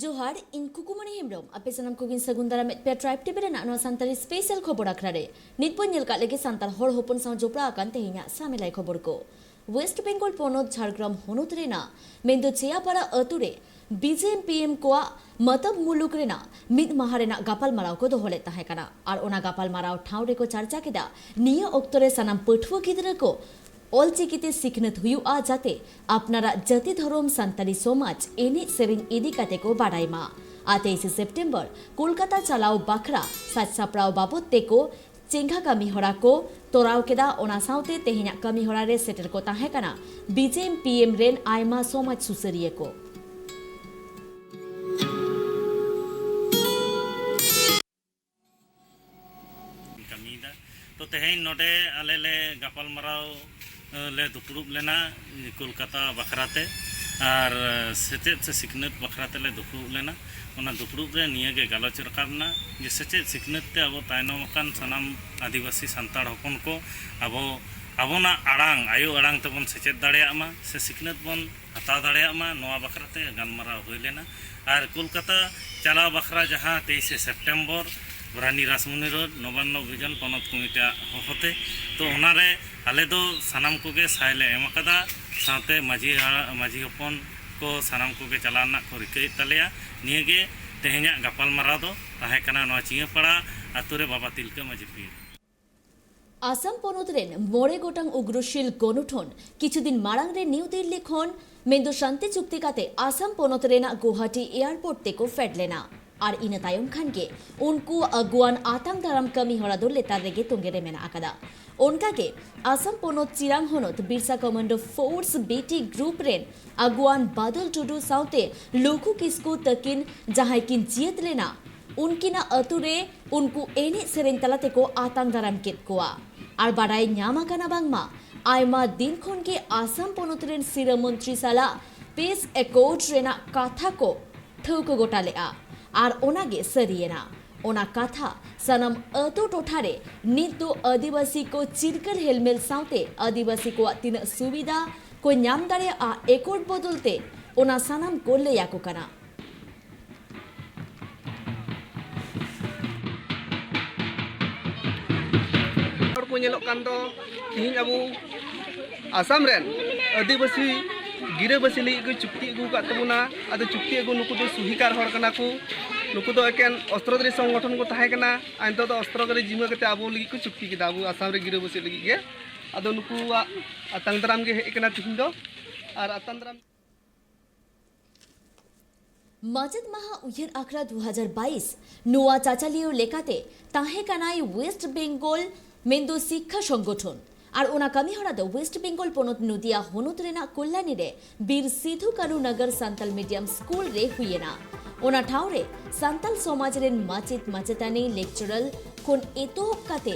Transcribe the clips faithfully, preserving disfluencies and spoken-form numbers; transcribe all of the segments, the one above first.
ᱡᱚᱦᱟᱨ, ᱤᱧ ᱠᱩᱠᱩᱢᱚᱱᱤ ᱦᱮᱢᱵᱨᱚᱢ᱾ ᱟᱯᱮ ᱥᱟᱱᱟᱢ ᱠᱚᱜᱮᱧ ᱥᱟᱹᱜᱩᱱ ᱫᱟᱨᱟᱢᱮᱫ ᱯᱮᱭᱟ ᱴᱨᱟᱭᱤᱵᱽ ᱴᱤᱵᱷᱤ ᱨᱮᱱᱟᱜ ᱱᱚᱣᱟ ᱥᱟᱱᱛᱟᱲᱤ ᱥᱯᱮᱥᱟᱞ ᱠᱷᱚᱵᱚᱨ ᱟᱠᱷᱲᱟ ᱨᱮ᱾ ᱱᱤᱛ ᱵᱚᱱ ᱧᱮᱞ ᱠᱟᱜ ᱞᱮᱜᱮ ᱥᱟᱱᱛᱟᱲ ᱦᱚᱲ ᱦᱚᱯᱚᱱ ᱥᱟᱶ ᱡᱚᱯᱲᱟᱣ ᱟᱠᱟᱱ ᱛᱮᱦᱮᱧᱟᱜ ᱥᱟᱢᱮᱞᱟᱭ ᱠᱷᱚᱵᱚᱨ ᱠᱚ᱾ ᱳᱭᱮᱥᱴ ᱵᱮᱝᱜᱚᱞ ᱯᱚᱱᱚᱛ ᱡᱷᱟᱲᱜᱨᱟᱢ ᱦᱚᱱᱚᱛ ᱨᱮᱱᱟᱜ ᱢᱮᱱᱫᱚ ᱪᱮᱭᱟᱯᱟᱲᱟ ᱟᱹᱛᱩ ᱨᱮ ᱵᱤᱡᱮ ᱮᱢ ᱯᱤ ᱮᱢ ᱠᱚᱣᱟᱜ ᱢᱟᱛᱟᱵ ᱢᱩᱞᱩᱠ ᱨᱮᱱᱟᱜ ᱢᱤᱫ ᱢᱟᱦᱟ ᱨᱮᱱᱟᱜ ᱜᱟᱯᱟᱞ ᱢᱟᱨᱟᱣ ᱠᱚ ᱫᱚᱦᱚ ᱞᱮᱫ ᱛᱟᱦᱮᱸ ᱠᱟᱱᱟ᱾ ᱟᱨ ᱚᱱᱟ ᱜᱟᱯᱟᱞ ᱢᱟᱨᱟᱣ ᱴᱷᱟᱶ ᱨᱮᱠᱚ ᱪᱟᱨᱪᱟ ᱠᱮᱫᱟ ᱱᱤᱭᱟᱹ ᱚᱠᱛᱚ ᱨᱮ ᱥᱟᱱᱟᱢ ᱯᱟᱹᱴᱷᱩᱣᱟᱹ ᱜᱤᱫᱽᱨᱟᱹ ᱠᱚ ᱚᱞᱪᱤᱠᱤ ᱛᱮ ᱥᱤᱠᱷᱱᱟᱹᱛ ᱦᱩᱭᱩᱜᱼᱟ, ᱡᱟᱛᱮ ᱟᱯᱱᱟᱨᱟᱜ ᱡᱟᱹᱛᱤ ᱫᱷᱚᱨᱚᱢ, ᱥᱟᱱᱛᱟᱲᱤ ᱥᱚᱢᱟᱡᱽ, ᱮᱱᱮᱡ ᱥᱮᱨᱮᱧ ᱤᱫᱤ ᱠᱟᱛᱮ ᱠᱚ ᱵᱟᱰᱟᱭ ᱢᱟ᱾ ᱟᱨ ᱛᱮᱭᱤᱥᱮ ᱥᱮᱯᱴᱮᱢᱵᱚᱨ ᱠᱳᱞᱠᱟᱛᱟ ᱪᱟᱞᱟᱣ ᱵᱟᱠᱷᱨᱟ ᱥᱟᱡᱽ ᱥᱟᱯᱲᱟᱣ ᱵᱟᱵᱚᱫ ᱛᱮᱠᱚ ᱪᱮᱸᱜᱷᱟ ᱠᱟᱹᱢᱤ ᱦᱚᱨᱟ ᱠᱚ ᱛᱚᱨᱟᱣ ᱠᱮᱫᱟ᱾ ᱚᱱᱟ ᱥᱟᱶᱛᱮ ᱛᱮᱦᱮᱧᱟᱜ ᱠᱟᱹᱢᱤ ᱦᱚᱨᱟ ᱨᱮ ᱥᱮᱴᱮᱨ ᱠᱚ ᱛᱟᱦᱮᱸ ᱠᱟᱱᱟ ᱵᱤᱡᱮ ᱮᱢ ᱯᱤ ᱮᱢ ᱨᱮᱱ ᱟᱭᱢᱟ ᱥᱚᱢᱟᱡᱽ ᱥᱩᱥᱟᱹᱨᱤᱭᱟᱹ ᱠᱚ᱾ ᱠᱟᱹᱢᱤᱭᱮᱫᱟ᱾ ᱛᱚ, ᱛᱮᱦᱮᱧ ᱱᱚᱰᱮ ᱟᱞᱮ ᱞᱮ ᱜᱟᱯᱟᱞᱢᱟᱨᱟᱣ, ᱮ, ᱞᱮ ᱫᱩᱯᱲᱩᱵ ᱞᱮᱱᱟ ᱠᱳᱞᱠᱟᱛᱟ ᱵᱟᱠᱷᱨᱟᱛᱮ, ᱟᱨ, ᱮ, ᱥᱮᱪᱮᱫ ᱥᱮ ᱥᱤᱠᱷᱱᱟᱹᱛ ᱵᱟᱠᱷᱨᱟ ᱛᱮᱞᱮ ᱫᱩᱯᱲᱩᱵ ᱞᱮᱱᱟ᱾ ᱚᱱᱟ ᱫᱩᱯᱲᱩᱵ ᱨᱮ ᱱᱤᱭᱟᱹᱜᱮ ᱜᱟᱞᱚᱪ ᱨᱟᱠᱟᱵ ᱮᱱᱟ ᱡᱮ ᱥᱮᱪᱮᱫ ᱥᱤᱠᱷᱱᱟᱹᱛ ᱛᱮ ᱟᱵᱚ ᱛᱟᱭᱱᱚᱢ ᱟᱠᱟᱱ ᱥᱟᱱᱟᱢ ᱟᱹᱫᱤᱵᱟᱹᱥᱤ ᱥᱟᱱᱛᱟᱲ ᱦᱚᱯᱚᱱ ᱠᱚ ᱟᱵᱚ ᱟᱵᱚᱱᱟᱜ ᱟᱲᱟᱝ, ᱟᱭᱳ ᱟᱲᱟᱝ ᱛᱮᱵᱚᱱ ᱥᱮᱪᱮᱫ ᱫᱟᱲᱮᱭᱟᱜ ᱢᱟ ᱥᱮ ᱥᱤᱠᱷᱱᱟᱹᱛ ᱵᱚᱱ ᱦᱟᱛᱟᱣ ᱫᱟᱲᱮᱭᱟᱜ ᱢᱟ, ᱱᱚᱣᱟ ᱵᱟᱠᱷᱨᱟᱛᱮ ᱜᱟᱞᱢᱟᱨᱟᱣ ᱦᱩᱭ ᱞᱮᱱᱟ᱾ ᱟᱨ ᱠᱳᱞᱠᱟᱛᱟ ᱪᱟᱞᱟᱣ ᱵᱟᱠᱷᱨᱟ ᱡᱟᱦᱟᱸ ᱛᱮᱭᱤᱥᱮ ᱥᱮᱯᱴᱮᱢᱵᱚᱨ ᱨᱟᱱᱤ ᱨᱟᱥᱢᱚᱱᱤ ᱨᱳᱰ ᱱᱚᱵᱟᱱᱱᱚ ᱚᱵᱷᱤᱡᱟᱱ ᱯᱚᱱᱚᱛ ᱠᱚᱢᱤᱴᱤᱭᱟᱜ ᱦᱚᱦᱚᱛᱮ, ᱛᱚ ᱚᱱᱟᱨᱮ ᱟᱞᱮ ᱫᱚ ᱥᱟᱱᱟᱢ ᱠᱚᱜᱮ ᱥᱟᱭ ᱞᱮ ᱮᱢ ᱟᱠᱟᱫᱟ, ᱥᱟᱶᱛᱮ ᱢᱟᱹᱡᱷᱤ ᱦᱟᱲ-, ᱢᱟᱹᱡᱷᱤ ᱦᱚᱯᱚᱱ ᱠᱚ ᱥᱟᱱᱟᱢ ᱠᱚᱜᱮ ᱪᱟᱞᱟᱣ ᱨᱮᱱᱟᱜ ᱠᱚ ᱨᱤᱠᱟᱹᱭᱮᱫ ᱛᱟᱞᱮᱭᱟ᱾ ᱱᱤᱭᱟᱹᱜᱮ ᱛᱮᱦᱮᱧᱟᱜ ᱜᱟᱯᱟᱞᱢᱟᱨᱟᱣ ᱫᱚ ᱛᱟᱦᱮᱸ ᱠᱟᱱᱟ ᱱᱚᱣᱟ ᱪᱤᱭᱟᱹᱯᱟᱲᱟ ᱟᱛᱳ ᱨᱮ ᱵᱟᱵᱟ ᱛᱤᱞᱠᱟᱹ ᱢᱟᱹᱡᱷᱤ ᱯᱤᱲ᱾ ᱟᱥᱟᱢ ᱯᱚᱱᱚᱛ ᱨᱮᱱ ᱢᱚᱬᱮ ᱜᱚᱴᱟᱝ ᱩᱜᱽᱨᱚᱥᱤᱞ ᱜᱚᱱᱚᱴᱷᱚᱱ ᱠᱤᱪᱷᱩ ᱫᱤᱱ ᱢᱟᱲᱟᱝ ᱨᱮ ᱱᱤᱣ ᱫᱤᱞᱞᱤ ᱠᱷᱚᱱ ᱢᱮᱱᱫᱚ ᱥᱟᱱᱛᱤ ᱪᱩᱠᱛᱤ ᱠᱟᱛᱮ ᱟᱥᱟᱢ ᱯᱚᱱᱚᱛ ᱨᱮᱱᱟᱜ ᱜᱩᱣᱟᱦᱟᱴᱤ ᱮᱭᱟᱨᱯᱳᱨᱴ ᱛᱮᱠᱚ ᱯᱷᱮᱰ ᱞᱮᱱᱟ᱾ ᱟᱨ ᱤᱱᱟᱹ ᱛᱟᱭᱚᱢ ᱠᱷᱟᱱ ᱜᱮ ᱩᱱᱠᱩ ᱟᱹᱜᱩᱣᱟᱱ ᱟᱛᱟᱝ ᱫᱟᱨᱟᱢ ᱠᱟᱹᱢᱤ ᱦᱚᱨᱟ ᱫᱚ ᱞᱮᱛᱟᱲ ᱨᱮᱜᱮ ᱛᱚᱸᱜᱮ ᱨᱮ ᱢᱮᱱᱟᱜ ᱟᱠᱟᱫᱟ᱾ ᱚᱱᱠᱟᱜᱮ ᱟᱥᱟᱢ ᱯᱚᱱᱚᱛ ᱪᱤᱨᱟᱝ ᱦᱚᱱᱚᱛ Birsa commando force B T group ᱨᱮᱱ ᱟᱹᱜᱩᱣᱟᱱ ᱵᱟᱫᱚᱞ ᱴᱩᱰᱩ ᱥᱟᱶᱛᱮ ᱞᱩᱠᱷᱩ ᱠᱤᱥᱠᱩ ᱛᱟᱹᱠᱤᱱ, ᱡᱟᱦᱟᱸᱭ ᱠᱤᱱ ᱡᱤᱭᱟᱹᱛ ᱞᱮᱱᱟ, ᱩᱱᱠᱤᱱᱟᱜ ᱟᱹᱛᱩ ᱨᱮ ᱩᱱᱠᱩ ᱮᱱᱮᱡ ᱥᱮᱨᱮᱧ ᱛᱟᱞᱟ ᱛᱮᱠᱚ ᱟᱛᱟᱝ ᱫᱟᱨᱟᱢ ᱠᱮᱫ ᱠᱚᱣᱟ᱾ ᱟᱨ ᱵᱟᱰᱟᱭ ᱧᱟᱢ ᱟᱠᱟᱱᱟ ᱵᱟᱝᱢᱟ ᱟᱭᱢᱟ ᱫᱤᱱ ᱠᱷᱚᱱ ᱜᱮ ᱟᱥᱟᱢ ᱯᱚᱱᱚᱛ ᱨᱮᱱ ᱥᱤᱨᱟᱹ ᱢᱚᱱᱛᱨᱤ ᱥᱟᱞᱟᱜ ᱯᱤᱥ ᱮᱠᱳᱨᱰ ᱨᱮᱱᱟᱜ ᱠᱟᱛᱷᱟ ᱠᱚ ᱴᱷᱟᱹᱣᱠᱟᱹ ᱜᱚᱴᱟ ᱞᱮᱫᱼᱟ᱾ ᱟᱨ ᱚᱱᱟᱜᱮ ᱥᱟᱹᱨᱤᱭᱮᱱᱟ᱾ ᱚᱱᱟ ᱠᱟᱛᱷᱟ ᱥᱟᱱᱟᱢ ᱟᱹᱛᱩ ᱴᱚᱴᱷᱟ ᱨᱮ ᱱᱤᱛ ᱫᱚ ᱟᱹᱫᱤᱵᱟᱹᱥᱤ ᱠᱚ ᱪᱤᱨᱠᱟᱹᱞ ᱦᱮᱞᱢᱮᱞ ᱥᱟᱶᱛᱮ ᱟᱹᱫᱤᱵᱟᱹᱥᱤ ᱠᱚᱣᱟᱜ ᱛᱤᱱᱟᱹᱜ ᱥᱩᱵᱤᱫᱷᱟ ᱠᱚ ᱧᱟᱢ ᱫᱟᱲᱮᱭᱟᱜᱼᱟ ᱮᱠᱳᱨᱰ ᱵᱚᱫᱚᱞ ᱛᱮ, ᱚᱱᱟ ᱥᱟᱱᱟᱢ ᱠᱚ ᱞᱟᱹᱭ ᱟᱠᱚ ᱠᱟᱱᱟ᱾ ᱧᱮᱞᱚᱜ ᱠᱟᱱ ᱫᱚ ᱛᱤᱦᱤᱧ ᱟᱵᱚ ᱟᱥᱟᱢ ᱨᱮᱱ ᱟᱹᱫᱤᱵᱟᱹᱥᱤ ᱜᱤᱨᱟᱹᱵᱟᱹᱥᱤ ᱞᱟᱹᱜᱤᱫ ᱠᱚ ᱪᱩᱠᱛᱤ ᱟᱹᱜᱩ ᱟᱠᱟᱫ ᱛᱟᱵᱚᱱᱟ᱾ ᱟᱫᱚ ᱪᱩᱠᱛᱤ ᱟᱹᱜᱩ, ᱱᱩᱠᱩ ᱫᱚ ᱥᱩᱦᱤᱠᱟᱨ ᱦᱚᱲ ᱠᱟᱱᱟ ᱠᱚ᱾ ᱱᱩᱠᱩ ᱫᱚ ᱮᱠᱮᱱ ᱚᱥᱛᱨᱚ ᱫᱷᱟᱨᱤ ᱥᱚᱝᱜᱚᱴᱷᱚᱱ ᱠᱚ ᱛᱟᱦᱮᱸ ᱠᱟᱱᱟ᱾ ᱟᱨ ᱱᱤᱛᱚᱜ ᱫᱚ ᱚᱥᱛᱨᱚ ᱫᱷᱟᱨᱤ ᱡᱤᱢᱟᱹ ᱠᱟᱛᱮ ᱟᱵᱚ ᱞᱟᱹᱜᱤᱫ ᱠᱚ ᱪᱩᱠᱛᱤ ᱠᱮᱫᱟ, ᱟᱵᱚ ᱟᱥᱟᱢ ᱨᱮ ᱜᱤᱨᱟᱹᱵᱟᱹᱥᱤ ᱞᱟᱹᱜᱤᱫ ᱜᱮ᱾ ᱟᱫᱚ ᱱᱩᱠᱩᱣᱟᱜ ᱟᱛᱟᱝ ᱫᱟᱨᱟᱢ ᱜᱮ ᱦᱮᱡ ᱟᱠᱟᱱᱟ ᱛᱤᱦᱤᱧ ᱫᱚ᱾ ᱟᱨ ᱟᱛᱟᱝ ᱫᱟᱨᱟᱢ ᱢᱟᱪᱮᱛ ᱢᱟᱦᱟ ᱩᱭᱦᱟᱹᱨ ᱟᱠᱷᱲᱟ ᱫᱩ ᱦᱟᱡᱟᱨ ᱵᱟᱭᱤᱥ ᱱᱚᱣᱟ ᱪᱟᱪᱟᱞᱤᱭᱟᱹ ᱞᱮᱠᱟᱛᱮ ᱛᱟᱦᱮᱸ ᱠᱟᱱᱟᱭ ᱣᱮᱥᱴ ᱵᱮᱝᱜᱚᱞ ᱢᱮᱱᱫᱚ ᱥᱤᱠᱠᱷᱟ ᱥᱚᱝᱜᱚᱴᱷᱚᱱ᱾ ᱟᱨ ᱚᱱᱟ ᱠᱟᱹᱢᱤᱦᱚᱨᱟ ᱫᱚ ᱣᱮᱥᱴ ᱵᱮᱝᱜᱚᱞ ᱯᱚᱱᱚᱛ ᱱᱚᱫᱤᱭᱟ ᱦᱚᱱᱚᱛ ᱨᱮᱱᱟᱜ ᱠᱚᱞᱞᱟᱱᱤ ᱨᱮ ᱵᱤᱨ ᱥᱤᱫᱷᱩ ᱠᱟᱹᱱᱩ ᱱᱟᱜᱟᱨ ᱥᱟᱱᱛᱟᱞ ᱢᱤᱰᱤᱭᱟᱢ ᱥᱠᱩᱞ ᱨᱮ ᱦᱩᱭᱮᱱᱟ᱾ ᱚᱱᱟ ᱴᱷᱟᱶ ᱨᱮ ᱥᱟᱱᱛᱟᱞ ᱥᱚᱢᱟᱡᱽ ᱨᱮᱱ ᱢᱟᱪᱮᱛ ᱢᱟᱪᱮᱛᱟᱹᱱᱤ ᱞᱮᱠᱪᱟᱨᱟᱨ ᱠᱷᱚᱱ ᱮᱛᱚᱦᱚᱵ ᱠᱟᱛᱮ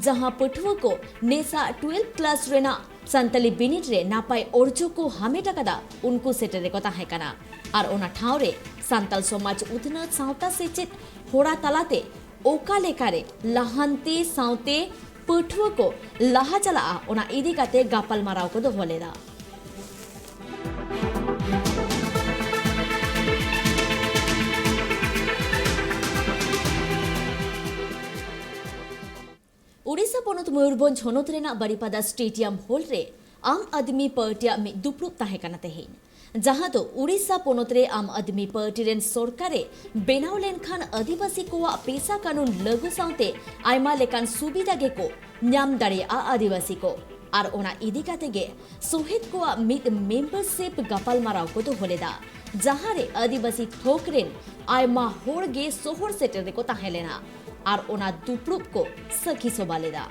ᱡᱟᱦᱟᱸ ᱯᱟᱹᱴᱷᱩᱣᱟᱹ ᱠᱚ ᱱᱮᱥᱟ ᱴᱩᱭᱮᱞᱵᱷ ᱠᱞᱟᱥ ᱨᱮᱱᱟᱜ ᱥᱟᱱᱛᱟᱞᱤ ᱵᱤᱱᱤᱰ ᱨᱮ ᱱᱟᱯᱟᱭ ᱚᱨᱡᱚ ᱠᱚ ᱦᱟᱢᱮᱴ ᱟᱠᱟᱫᱟ, ᱩᱱᱠᱩ ᱥᱮᱴᱮᱨ ᱨᱮᱠᱚ ᱛᱟᱦᱮᱸ ᱠᱟᱱᱟ᱾ ᱟᱨ ᱚᱱᱟ ᱴᱷᱟᱶ ᱨᱮ ᱥᱟᱱᱛᱟᱞ ᱥᱚᱢᱟᱡᱽ ᱩᱛᱷᱱᱟᱹᱣ ᱥᱟᱶᱛᱟ ᱥᱮᱪᱮᱫ ᱦᱚᱨᱟ ᱛᱟᱞᱟᱛᱮ ᱚᱠᱟ ᱞᱮᱠᱟᱨᱮ ᱞᱟᱦᱟᱱᱛᱤ ᱥᱟᱶᱛᱮ ᱯᱟᱹᱴᱷᱩᱣᱟᱹ ᱠᱚ ᱞᱟᱦᱟ ᱪᱟᱞᱟᱜᱼᱟ, ᱚᱱᱟ ᱤᱫᱤ ᱠᱟᱛᱮ ᱜᱟᱯᱟᱞᱢᱟᱨᱟᱣ ᱠᱚ ᱫᱚᱦᱚ ᱞᱮᱫᱟ᱾ ᱳᱰᱤᱥᱟ ᱯᱚᱱᱚᱛ ᱢᱚᱭᱩᱨᱵᱷᱚᱸᱡᱽ ᱦᱚᱱᱚᱛ ᱨᱮᱱᱟᱜ ᱵᱟᱨᱤᱯᱟᱫᱟ ᱥᱴᱮᱰᱤᱭᱟᱢ ᱦᱚᱞ ᱨᱮ ᱟᱢ ᱟᱫᱢᱤ ᱯᱟᱨᱴᱤᱭᱟᱜ ᱢᱤᱫ ᱫᱩᱯᱲᱩᱵ ᱛᱟᱦᱮᱸ ᱠᱟᱱᱟ ᱛᱮᱦᱮᱧ, ᱡᱟᱦᱟᱸ ᱫᱚ ᱳᱰᱤᱥᱟ ᱯᱚᱱᱚᱛ ᱨᱮ ᱟᱢ ᱟᱫᱢᱤ ᱯᱟᱨᱴᱤ ᱨᱮᱱ ᱥᱚᱨᱠᱟᱨ ᱮ ᱵᱮᱱᱟᱣ ᱞᱮᱱᱠᱷᱟᱱ ᱟᱹᱫᱤᱵᱟᱹᱥᱤ ᱠᱚᱣᱟᱜ ᱯᱮᱥᱟ ᱠᱟᱹᱱᱩᱱ ᱞᱟᱹᱜᱩ ᱥᱟᱶᱛᱮ ᱟᱭᱢᱟ ᱞᱮᱠᱟᱱ ᱥᱩᱵᱤᱫᱷᱟ ᱜᱮᱠᱚ ᱧᱟᱢ ᱫᱟᱲᱮᱭᱟᱜᱼᱟ ᱟᱹᱫᱤᱵᱟᱹᱥᱤ ᱠᱚ᱾ ᱟᱨ ᱚᱱᱟ ᱤᱫᱤ ᱠᱟᱛᱮ ᱜᱮ ᱥᱚᱦᱮᱫ ᱠᱚᱣᱟᱜ ᱢᱤᱫ ᱢᱮᱢᱵᱟᱨᱥᱤᱯ ᱜᱟᱯᱟᱞᱢᱟᱨᱟᱣ ᱠᱚ ᱫᱚᱦᱚ ᱞᱮᱫᱟ, ᱡᱟᱦᱟᱸ ᱨᱮ ᱟᱹᱫᱤᱵᱟᱹᱥᱤ ᱛᱷᱚᱠ ᱨᱮᱱ ᱟᱭᱢᱟ ᱦᱚᱲ ᱜᱮ ᱥᱚᱦᱚᱨ ᱥᱮᱴᱮᱨ ᱨᱮᱠᱚ ᱛᱟᱦᱮᱸ ᱞᱮᱱᱟ ᱟᱨ ᱚᱱᱟ ᱫᱩᱯᱲᱩᱵ ᱠᱚ ᱥᱟᱹᱠᱷᱤ ᱥᱚᱵᱷᱟ ᱞᱮᱫᱟ᱾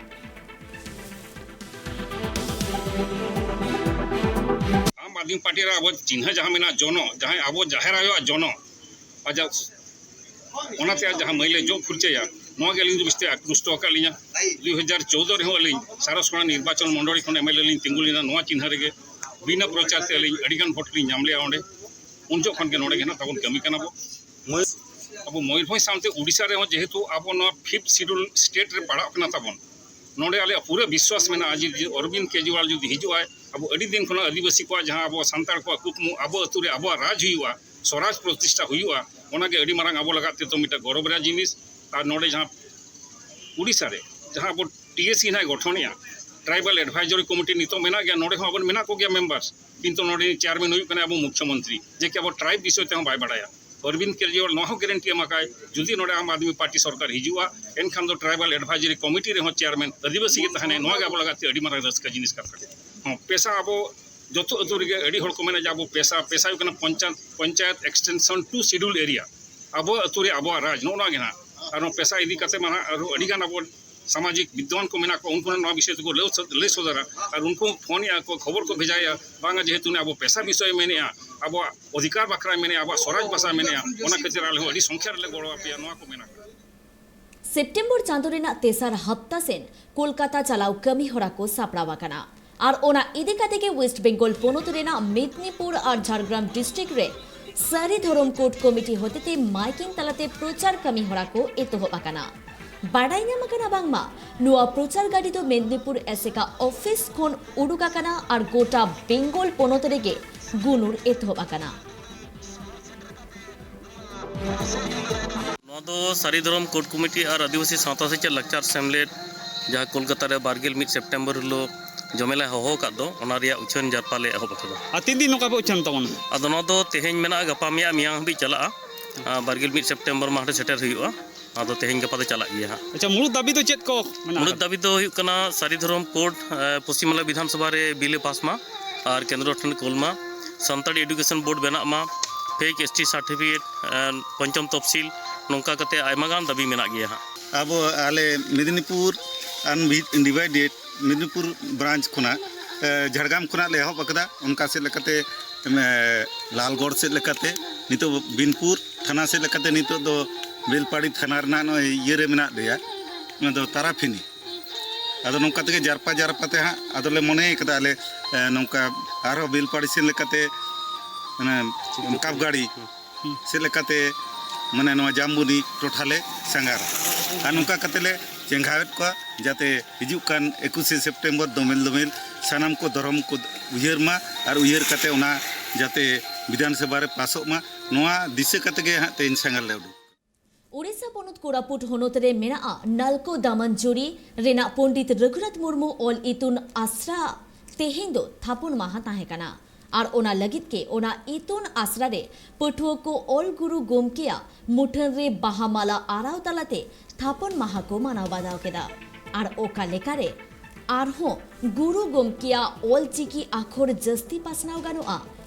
ᱟᱢ ᱟᱫᱢᱤ ᱯᱟᱨᱴᱤ ᱨᱮ ᱟᱵᱚ ᱪᱤᱱᱦᱟᱹ ᱡᱟᱦᱟᱸ ᱢᱮᱱᱟᱜᱼᱟ, ᱡᱚᱱᱚ, ᱡᱟᱦᱟᱸᱭ ᱟᱵᱚ ᱡᱟᱦᱮᱨ ᱟᱭᱳᱣᱟᱜ ᱡᱚᱱᱚ, ᱟᱡᱟᱜ ᱚᱱᱟᱛᱮ ᱟᱡ ᱡᱟᱦᱟᱸ ᱢᱟᱹᱭᱞᱟᱹ ᱡᱚᱜ ᱯᱷᱩᱨᱪᱟᱹᱭᱟ, ᱱᱚᱣᱟ ᱜᱮ ᱟᱹᱞᱤᱧ ᱫᱚ ᱵᱮᱥᱛᱮ ᱟᱠᱨᱩᱥᱴᱚ ᱟᱠᱟᱫ ᱞᱤᱧᱟ᱾ ᱫᱩᱭ ᱦᱟᱡᱟᱨ ᱪᱳᱣᱫᱚ ᱨᱮᱦᱚᱸ ᱟᱹᱞᱤᱧ ᱥᱟᱨᱚᱥᱠᱚᱬᱟ ᱱᱤᱨᱵᱟᱪᱚᱱ ᱢᱚᱱᱰᱚᱞᱤ ᱠᱷᱚᱱ ᱮᱢ ᱮᱞ ᱮ ᱞᱤᱧ ᱛᱤᱸᱜᱩ ᱞᱮᱱᱟ᱾ ᱱᱚᱣᱟ ᱪᱤᱱᱦᱟᱹ ᱨᱮᱜᱮ ᱵᱤᱱᱟᱹ ᱯᱨᱚᱪᱟᱨ ᱛᱮ ᱟᱹᱞᱤᱧ ᱟᱹᱰᱤᱜᱟᱱ ᱵᱷᱳᱴ ᱞᱤᱧ ᱧᱟᱢ ᱞᱮᱜᱼᱟ ᱚᱸᱰᱮ᱾ ᱩᱱ ᱡᱚᱠᱷᱚᱱ ᱜᱮ ᱱᱚᱰᱮ ᱜᱮ ᱱᱟᱜ ᱛᱟᱵᱚᱱ ᱠᱟᱹᱢᱤ ᱠᱟᱱᱟ ᱵᱚ᱾ ᱟᱵᱚ ᱢᱚᱭᱩᱨᱵᱷᱚᱸᱡᱽ ᱥᱟᱶᱛᱮ ᱩᱰᱤᱥᱟ ᱨᱮᱦᱚᱸ ᱡᱮᱦᱮᱛᱩ ᱟᱵᱚ ᱱᱚᱣᱟ ᱯᱷᱤᱯᱛᱷ ᱥᱤᱰᱩᱞ ᱥᱴᱮᱴ ᱨᱮ ᱯᱟᱲᱟᱜ ᱠᱟᱱᱟ ᱛᱟᱵᱚᱱ, ᱱᱚᱰᱮ ᱟᱞᱮᱭᱟᱜ ᱯᱩᱨᱟᱹ ᱵᱤᱥᱣᱟᱥ ᱢᱮᱱᱟᱜᱼᱟ ᱡᱮ ᱚᱨᱵᱤᱱᱫ ᱠᱮᱡᱨᱤᱣᱟᱞ ᱡᱩᱫᱤ ᱦᱤᱡᱩᱜ ᱟᱭ, ᱟᱵᱚ ᱟᱹᱰᱤ ᱫᱤᱱ ᱠᱷᱚᱱᱟᱜ ᱟᱹᱫᱤᱵᱟᱹᱥᱤ ᱠᱚᱣᱟᱜ ᱡᱟᱦᱟᱸ ᱟᱵᱚ ᱥᱟᱱᱛᱟᱲ ᱠᱚᱣᱟᱜ ᱠᱩᱠᱢᱩ, ᱟᱵᱚ ᱟᱹᱛᱩ ᱨᱮ ᱟᱵᱚᱣᱟᱜ ᱨᱟᱡᱽ ᱦᱩᱭᱩᱜᱼᱟ, ᱥᱚᱨᱟᱡᱽ ᱯᱨᱚᱛᱤᱥᱴᱷᱟ ᱦᱩᱭᱩᱜᱼᱟ, ᱚᱱᱟᱜᱮ ᱟᱹᱰᱤ ᱢᱟᱨᱟᱝ ᱟᱵᱚ ᱞᱟᱜᱟᱫ ᱛᱮᱫᱚ ᱢᱤᱫᱴᱟᱝ ᱜᱚᱨᱚᱵᱽ ᱨᱮᱭᱟᱜ ᱡᱤᱱᱤᱥ᱾ ᱟᱨ ᱱᱚᱰᱮ ᱡᱟᱦᱟᱸ ᱩᱰᱤᱥᱟ ᱨᱮ ᱡᱟᱦᱟᱸ ᱟᱵᱚ ᱴᱤ ᱮ ᱥᱤ ᱱᱟᱜ ᱜᱚᱴᱷᱚᱱᱮᱜᱼᱟ᱾ ᱴᱨᱟᱭᱵᱟᱞ ᱮᱰᱵᱷᱟᱭᱡᱟᱨᱤ ᱠᱚᱢᱤᱴᱤ ᱱᱤᱛᱚᱜ ᱢᱮᱱᱟᱜ ᱜᱮᱭᱟ, ᱱᱚᱰᱮ ᱦᱚᱸ ᱟᱵᱚ ᱢᱮᱱᱟᱜ ᱠᱚᱜᱮᱭᱟ ᱢᱮᱢᱵᱟᱨᱥ, ᱠᱤᱱᱛᱩ ᱱᱚᱰᱮ ᱪᱮᱭᱟᱨᱢᱮᱱ ᱦᱩᱭᱩᱜ ᱠᱟᱱᱟ ᱟᱵᱚ ᱢᱩᱠᱷᱭᱚᱢᱚᱱᱛᱨᱤ, ᱡᱮ ᱠᱤ ᱟᱵᱚ ᱴᱨᱟᱭᱤᱵ ᱵᱤᱥᱚᱭ ᱛᱮᱦᱚᱸ ᱵᱟᱭ ᱵᱟᱲᱟᱭᱟ᱾ ᱚᱨᱵᱤᱱᱫ ᱠᱮᱡᱨᱤᱣᱟᱞ ᱱᱚᱣᱟ ᱦᱚᱸ ᱜᱮᱨᱮᱱᱴᱤ ᱮᱢ ᱟᱠᱟᱫ, ᱡᱩᱫᱤ ᱱᱚᱰᱮ ᱟᱢ ᱟᱫᱢᱤ ᱯᱟᱨᱴᱤ ᱥᱚᱨᱠᱟᱨ ᱦᱤᱡᱩᱜᱼᱟ, ᱮᱱᱠᱷᱟᱱ ᱫᱚ ᱴᱨᱟᱭᱵᱟᱞ ᱮᱰᱵᱷᱟᱭᱡᱟᱨᱤ ᱠᱚᱢᱤᱴᱤ ᱨᱮᱦᱚᱸ ᱪᱮᱭᱟᱨᱢᱮᱱ ᱟᱹᱫᱤᱵᱟᱹᱥᱤ ᱜᱮ ᱛᱟᱦᱮᱱᱟᱭ᱾ ᱱᱚᱣᱟ ᱜᱮ ᱟᱵᱚ ᱞᱟᱹᱜᱤᱫ ᱛᱮ ᱟᱹᱰᱤ ᱢᱟᱨᱟᱝ ᱨᱟᱹᱥᱠᱟᱹ ᱡᱤᱱᱤᱥ ᱠᱟᱱ ᱛᱟᱵᱚᱱᱟ᱾ ᱦᱚᱸ, ᱯᱮᱥᱟ ᱟᱵᱚ ᱡᱚᱛᱚ ᱟᱹᱛᱩ ᱨᱮᱜᱮ ᱟᱹᱰᱤ ᱦᱚᱲ ᱠᱚ ᱢᱮᱱᱟ ᱡᱮ ᱟᱵᱚ ᱯᱮᱥᱟ, ᱯᱮᱥᱟ ᱦᱩᱭᱩᱜ ᱠᱟᱱᱟ panchayat, panchayat extension to schedule area᱾ ᱟᱵᱚ ᱟᱹᱛᱩ ᱨᱮ ᱟᱵᱚᱣᱟᱜ ᱨᱟᱡᱽ, ᱱᱚᱜᱼᱚ ᱱᱚᱣᱟ ᱜᱮ ᱱᱟᱦᱟᱜ᱾ ᱟᱨ ᱱᱚᱣᱟ ᱯᱮᱥᱟ ᱤᱫᱤ ᱠᱟᱛᱮ ᱢᱟ ᱱᱟᱦᱟᱜ ᱟᱨᱦᱚᱸ ᱟᱹᱰᱤ ᱜᱟᱱ ᱟᱵᱚ ᱥᱟᱢᱟᱡᱤᱠ ᱵᱤᱫᱽᱣᱟᱱ ᱠᱚ ᱢᱮᱱᱟᱜ ᱠᱚᱣᱟ, ᱩᱱᱠᱩ ᱦᱚᱸ ᱱᱚᱣᱟ ᱵᱤᱥᱚᱭ ᱛᱮᱠᱚ ᱞᱟᱹᱭ ᱥᱚ-, ᱞᱟᱹᱭ ᱥᱚᱫᱚᱨᱟ᱾ ᱟᱨ ᱩᱱᱠᱩ ᱦᱚᱸ ᱯᱷᱳᱱᱮᱜᱼᱟ ᱠᱚ, ᱠᱷᱚᱵᱚᱨ ᱠᱚ ᱵᱷᱮᱡᱟᱭᱮᱜᱼᱟ, ᱵᱟᱝᱟ ᱡᱮᱦᱮᱛᱩ ᱩᱱᱤ ᱟᱵᱚ ᱯᱮᱥᱟ ᱵᱤᱥᱚᱭᱮ ᱢᱮᱱᱮᱜᱼᱟ, ᱟᱵᱚᱣᱟᱜ ᱚᱫᱷᱤᱠᱟᱨ ᱵᱟᱠᱷᱨᱟᱭ ᱢᱮᱱᱮᱜᱼᱟ, ᱟᱵᱚᱣᱟᱜ ᱥᱚᱨᱟᱡᱽ ᱵᱷᱟᱥᱟᱭ ᱢᱮᱱᱮᱜᱼᱟ, ᱚᱱᱟ ᱠᱷᱟᱹᱛᱤᱨ ᱟᱞᱮ ᱦᱚᱸ ᱟᱹᱰᱤ ᱥᱚᱝᱠᱷᱟ ᱨᱮᱞᱮ ᱜᱚᱲᱚ ᱟᱯᱮᱭᱟ, ᱱᱚᱣᱟ ᱠᱚ ᱢᱮᱱᱟᱜᱼᱟ᱾ ᱥᱮᱯᱴᱮᱢᱵᱚᱨ ᱪᱟᱸᱫᱚ ᱨᱮᱱᱟᱜ ᱛᱮᱥᱟᱨ ᱦᱟᱯᱛᱟ ᱥᱮᱱ ᱠᱳᱞᱠᱟᱛᱟ ᱪᱟᱞᱟᱣ ᱠᱟᱹᱢᱤ ᱦᱚᱨᱟ ᱠᱚ ᱥᱟᱯᱲᱟᱣ ᱟᱠᱟᱱᱟ᱾ ᱟᱨ ᱚᱱᱟ ᱤᱫᱤ ᱠᱟᱛᱮ ᱜᱮ ᱳᱭᱮᱥᱴ ᱵᱮᱝᱜᱚᱞ ᱯᱚᱱᱚᱛ ᱨᱮᱱᱟᱜ ᱢᱮᱫᱽᱱᱤᱯᱩᱨ ᱟᱨ ᱡᱷᱟᱲᱜᱨᱟᱢ ᱰᱤᱥᱴᱨᱤᱠᱴ ᱨᱮ ᱥᱟᱹᱨᱤ ᱫᱷᱚᱨᱚᱢ ᱠᱳᱰ ᱠᱚᱢᱤᱴᱤ ᱦᱚᱛᱮᱛᱮ ᱢᱟᱭᱠᱤᱝ ᱛᱟᱞᱟᱛᱮ ᱯᱨᱚᱪᱟᱨ ᱠᱟᱹᱢᱤ ᱦᱚᱨᱟ ᱠᱚ ᱮᱛᱚᱦᱚᱵ ᱟᱠᱟᱱᱟ᱾ ᱵᱟᱰᱟᱭ ᱧᱟᱢ ᱟᱠᱟᱱᱟ ᱵᱟᱝᱢᱟ ᱱᱚᱣᱟ ᱯᱨᱚᱪᱟᱨ ᱜᱟᱹᱰᱤ ᱫᱚ ᱢᱮᱫᱽᱱᱤᱯᱩᱨ ᱮᱥᱮᱠᱟ ᱚᱯᱷᱤᱥ ᱠᱷᱚᱱ ᱩᱰᱩᱠ ᱟᱠᱟᱱᱟ ᱟᱨ ᱜᱚᱴᱟ ᱵᱮᱝᱜᱚᱞ ᱯᱚᱱᱚᱛ ᱨᱮᱜᱮ ᱜᱩᱱᱩᱨ ᱮᱛᱚᱦᱚᱵ ᱟᱠᱟᱱᱟ᱾ ᱱᱚᱣᱟ ᱫᱚ ᱥᱟᱹᱨᱤ ᱫᱷᱚᱨᱚᱢ ᱠᱳᱰ ᱠᱚᱢᱤᱴᱤ ᱟᱨ ᱟᱹᱫᱤᱵᱟᱹᱥᱤ ᱥᱟᱶᱛᱟ ᱥᱮᱪᱮᱫ ᱞᱟᱠᱪᱟᱨ ᱥᱮᱢᱞᱮᱫ, ᱡᱟᱦᱟᱸ ᱠᱳᱞᱠᱟᱛᱟ ᱨᱮ ᱵᱟᱨᱜᱮᱞ ᱢᱤᱫ ᱥᱮᱯᱴᱮᱢᱵᱚᱨ ᱦᱤᱞᱳᱜ ᱡᱚᱢᱮᱞᱟᱭ ᱦᱚᱦᱚ ᱟᱠᱟᱫ ᱫᱚ, ᱚᱱᱟ ᱨᱮᱭᱟᱜ ᱩᱪᱷᱟᱹᱱ ᱡᱟᱨᱯᱟ ᱞᱮ ᱮᱦᱚᱵ ᱟᱠᱟᱫᱟ᱾ ᱟᱨ ᱛᱤᱱ ᱫᱤᱱ ᱱᱚᱝᱠᱟ ᱯᱮ ᱩᱪᱷᱟᱹᱱ ᱛᱟᱵᱚᱱᱟ? ᱟᱫᱚ ᱱᱚᱣᱟ ᱫᱚ ᱛᱮᱦᱮᱧ ᱢᱮᱱᱟᱜᱼᱟ, ᱜᱟᱯᱟ ᱢᱮᱭᱟᱝ, ᱢᱮᱭᱟᱝ ᱦᱟᱹᱵᱤᱡ ᱪᱟᱞᱟᱜᱼᱟ᱾ ᱟᱨ ᱵᱟᱨᱜᱮᱞ ᱢᱤᱫ ᱥᱮᱯᱴᱮᱢᱵᱚᱨ ᱢᱟᱦᱟ ᱨᱮ ᱥᱮᱴᱮᱨ ᱦᱩᱭᱩᱜᱼᱟ᱾ ᱟᱫᱚ ᱛᱮᱦᱮᱧ ᱜᱟᱯᱟ ᱫᱚ ᱪᱟᱞᱟᱜ ᱜᱮᱭᱟ ᱦᱟᱸᱜ᱾ ᱟᱪᱪᱷᱟ, ᱢᱩᱲᱩᱫ ᱫᱟᱹᱵᱤ ᱫᱚ ᱪᱮᱫ ᱠᱚ ᱢᱮᱱᱟᱜ ᱢᱩᱲᱩᱫ ᱟᱠᱟᱫᱟ? ᱫᱟᱹᱵᱤ ᱫᱚ ᱦᱩᱭᱩᱜ ᱠᱟᱱᱟ, ᱥᱟᱹᱨᱤ ᱫᱷᱚᱨᱚᱢ ᱠᱳᱰ, ᱮ, ᱯᱚᱥᱪᱤᱢ ᱵᱟᱝᱞᱟ ᱵᱤᱫᱷᱟᱱ ᱥᱚᱵᱷᱟ ᱨᱮ ᱵᱤᱞ ᱮ ᱯᱟᱥ ᱢᱟ ᱟᱨ ᱠᱮᱱᱫᱨᱚ ᱴᱷᱮᱱ ᱠᱳᱞ ᱢᱟ, ᱥᱟᱱᱛᱟᱲᱤ ᱮᱰᱩᱠᱮᱥᱚᱱ ᱵᱳᱨᱰ ᱵᱮᱱᱟᱜ ᱢᱟ, ᱯᱷᱮᱠ ᱮᱥ ᱴᱤ ᱥᱟᱨᱴᱤᱯᱷᱤᱠᱮᱴ, ᱮ, ᱯᱚᱧᱪᱚᱢ ᱛᱚᱯᱥᱤᱞ, ᱱᱚᱝᱠᱟ ᱠᱟᱛᱮ ᱟᱭᱢᱟ ᱜᱟᱱ ᱫᱟᱹᱵᱤ ᱢᱮᱱᱟᱜ ᱜᱮᱭᱟ ᱦᱟᱸᱜ᱾ ᱟᱵᱚ ᱟᱞᱮ ᱢᱮᱫᱽᱱᱤᱯᱩᱨ ᱟᱱᱰᱤᱵᱷᱟᱭᱰᱮᱰ ᱢᱮᱫᱽᱱᱤᱯᱩᱨ ᱵᱨᱟᱧᱪ ᱠᱷᱚᱱᱟᱜ, ᱮ, ᱡᱷᱟᱲᱜᱨᱟᱢ ᱠᱷᱚᱱᱟᱜ ᱞᱮ ᱮᱦᱚᱵ ᱟᱠᱟᱫᱟ᱾ ᱚᱱᱠᱟ ᱥᱮᱫ ᱞᱮᱠᱟᱛᱮ, ᱮ, ᱞᱟᱞᱜᱚᱲ ᱥᱮᱫ ᱞᱮᱠᱟᱛᱮ, ᱱᱤᱛᱚᱜ ᱵᱤᱱᱯᱩᱨ ᱛᱷᱟᱱᱟ ᱥᱮᱫ ᱞᱮᱠᱟᱛᱮ, ᱱᱤᱛᱚᱜ ᱫᱚ ᱵᱮᱞᱯᱟᱲᱤ ᱛᱷᱟᱱᱟ ᱨᱮᱱᱟᱜ ᱱᱚᱜᱼᱚᱭ ᱤᱭᱟᱹ ᱨᱮ ᱢᱮᱱᱟᱜ ᱞᱮᱭᱟ, ᱚᱱᱟ ᱫᱚ ᱛᱟᱨᱟᱯᱷᱤᱱᱤ᱾ ᱟᱫᱚ ᱱᱚᱝᱠᱟ ᱛᱮᱜᱮ ᱡᱟᱨᱯᱟ ᱡᱟᱨᱯᱟ ᱛᱮ ᱦᱟᱸᱜ ᱟᱫᱚᱞᱮ ᱢᱚᱱᱮ ᱠᱟᱫᱟ ᱟᱞᱮ, ᱮ, ᱱᱚᱝᱠᱟ ᱟᱨᱦᱚᱸ ᱵᱮᱞᱯᱟᱲᱤ ᱥᱮᱫ ᱞᱮᱠᱟᱛᱮ, ᱚᱱᱮ ᱠᱟᱯᱜᱟᱲᱤ ᱥᱮᱫ ᱞᱮᱠᱟᱛᱮ, ᱢᱟᱱᱮ ᱱᱚᱣᱟ ᱡᱟᱢᱵᱩᱱᱤ ᱴᱚᱴᱷᱟ ᱞᱮ ᱥᱟᱸᱜᱷᱟᱨᱟ᱾ ᱟᱨ ᱱᱚᱝᱠᱟ ᱠᱟᱛᱮ ᱞᱮ ᱪᱮᱸᱜᱷᱟᱣᱮᱫ ᱠᱚᱣᱟ, ᱡᱟᱛᱮ ᱦᱤᱡᱩᱜ ᱠᱟᱱ ᱮᱠᱩᱥᱮ ᱥᱮᱯᱴᱮᱢᱵᱚᱨ ᱫᱚᱢᱮᱞ ᱫᱚᱢᱮᱞ ᱥᱟᱱᱟᱢ ᱠᱚ ᱫᱷᱚᱨᱚᱢ ᱠᱚ ᱩᱭᱦᱟᱹᱨ ᱢᱟ ᱟᱨ ᱩᱭᱦᱟᱹᱨ ᱠᱟᱛᱮ ᱚᱱᱟ ᱡᱟᱛᱮ ᱵᱤᱫᱷᱟᱱ ᱥᱚᱵᱷᱟ ᱨᱮ ᱯᱟᱥᱚᱜ ᱢᱟ, ᱱᱚᱣᱟ ᱫᱤᱥᱟᱹ ᱠᱟᱛᱮ ᱜᱮ ᱦᱟᱸᱜ ᱛᱮᱦᱮᱧ ᱥᱟᱸᱜᱷᱟᱨ ᱞᱮ ᱩᱰᱩᱠ᱾ ᱳᱰᱤᱥᱟ ᱯᱚᱱᱚᱛ ᱠᱳᱨᱟᱯᱩᱴ ᱦᱚᱱᱚᱛ ᱨᱮ ᱢᱮᱱᱟᱜᱼᱟ ᱱᱟᱞᱠᱳ ᱫᱟᱢᱟᱱᱡᱩᱨᱤ ᱨᱮᱱᱟᱜ ᱯᱚᱱᱰᱤᱛ ᱨᱚᱜᱷᱩᱱᱟᱛᱷ ᱢᱩᱨᱢᱩ ᱚᱞ ᱤᱛᱩᱱ ᱟᱥᱲᱟ ᱛᱮᱦᱮᱧ ᱫᱚ ᱛᱷᱟᱯᱚᱱ ᱢᱟᱦᱟ ᱛᱟᱦᱮᱸ ᱠᱟᱱᱟ᱾ ᱟᱨ ᱚᱱᱟ ᱞᱟᱹᱜᱤᱫ ᱜᱮ ᱚᱱᱟ ᱤᱛᱩᱱ ᱟᱥᱲᱟ ᱨᱮ ᱯᱟᱹᱴᱷᱩᱣᱟᱹ ᱠᱚ ᱚᱞ ᱜᱩᱨᱩ ᱜᱚᱢᱠᱮᱭᱟᱜ ᱢᱩᱴᱷᱟᱹᱱ ᱨᱮ ᱵᱟᱦᱟ ᱢᱟᱞᱟ ᱟᱨᱟᱣ ᱛᱟᱞᱟᱛᱮ ᱛᱷᱟᱯᱚᱱ ᱢᱟᱦᱟ ᱠᱚ ᱢᱟᱱᱟᱣ ᱵᱟᱛᱟᱣ ᱠᱮᱫᱟ᱾ ᱟᱨ ᱚᱠᱟ ᱞᱮᱠᱟᱨᱮ ᱟᱨᱦᱚᱸ ᱜᱩᱨᱩ ᱜᱚᱢᱠᱮᱭᱟᱜ ᱚᱞ ᱪᱤᱠᱤ ᱟᱠᱷᱚᱨ ᱡᱟᱹᱥᱛᱤ ᱯᱟᱥᱱᱟᱣ ᱜᱟᱱᱚᱜᱼᱟ,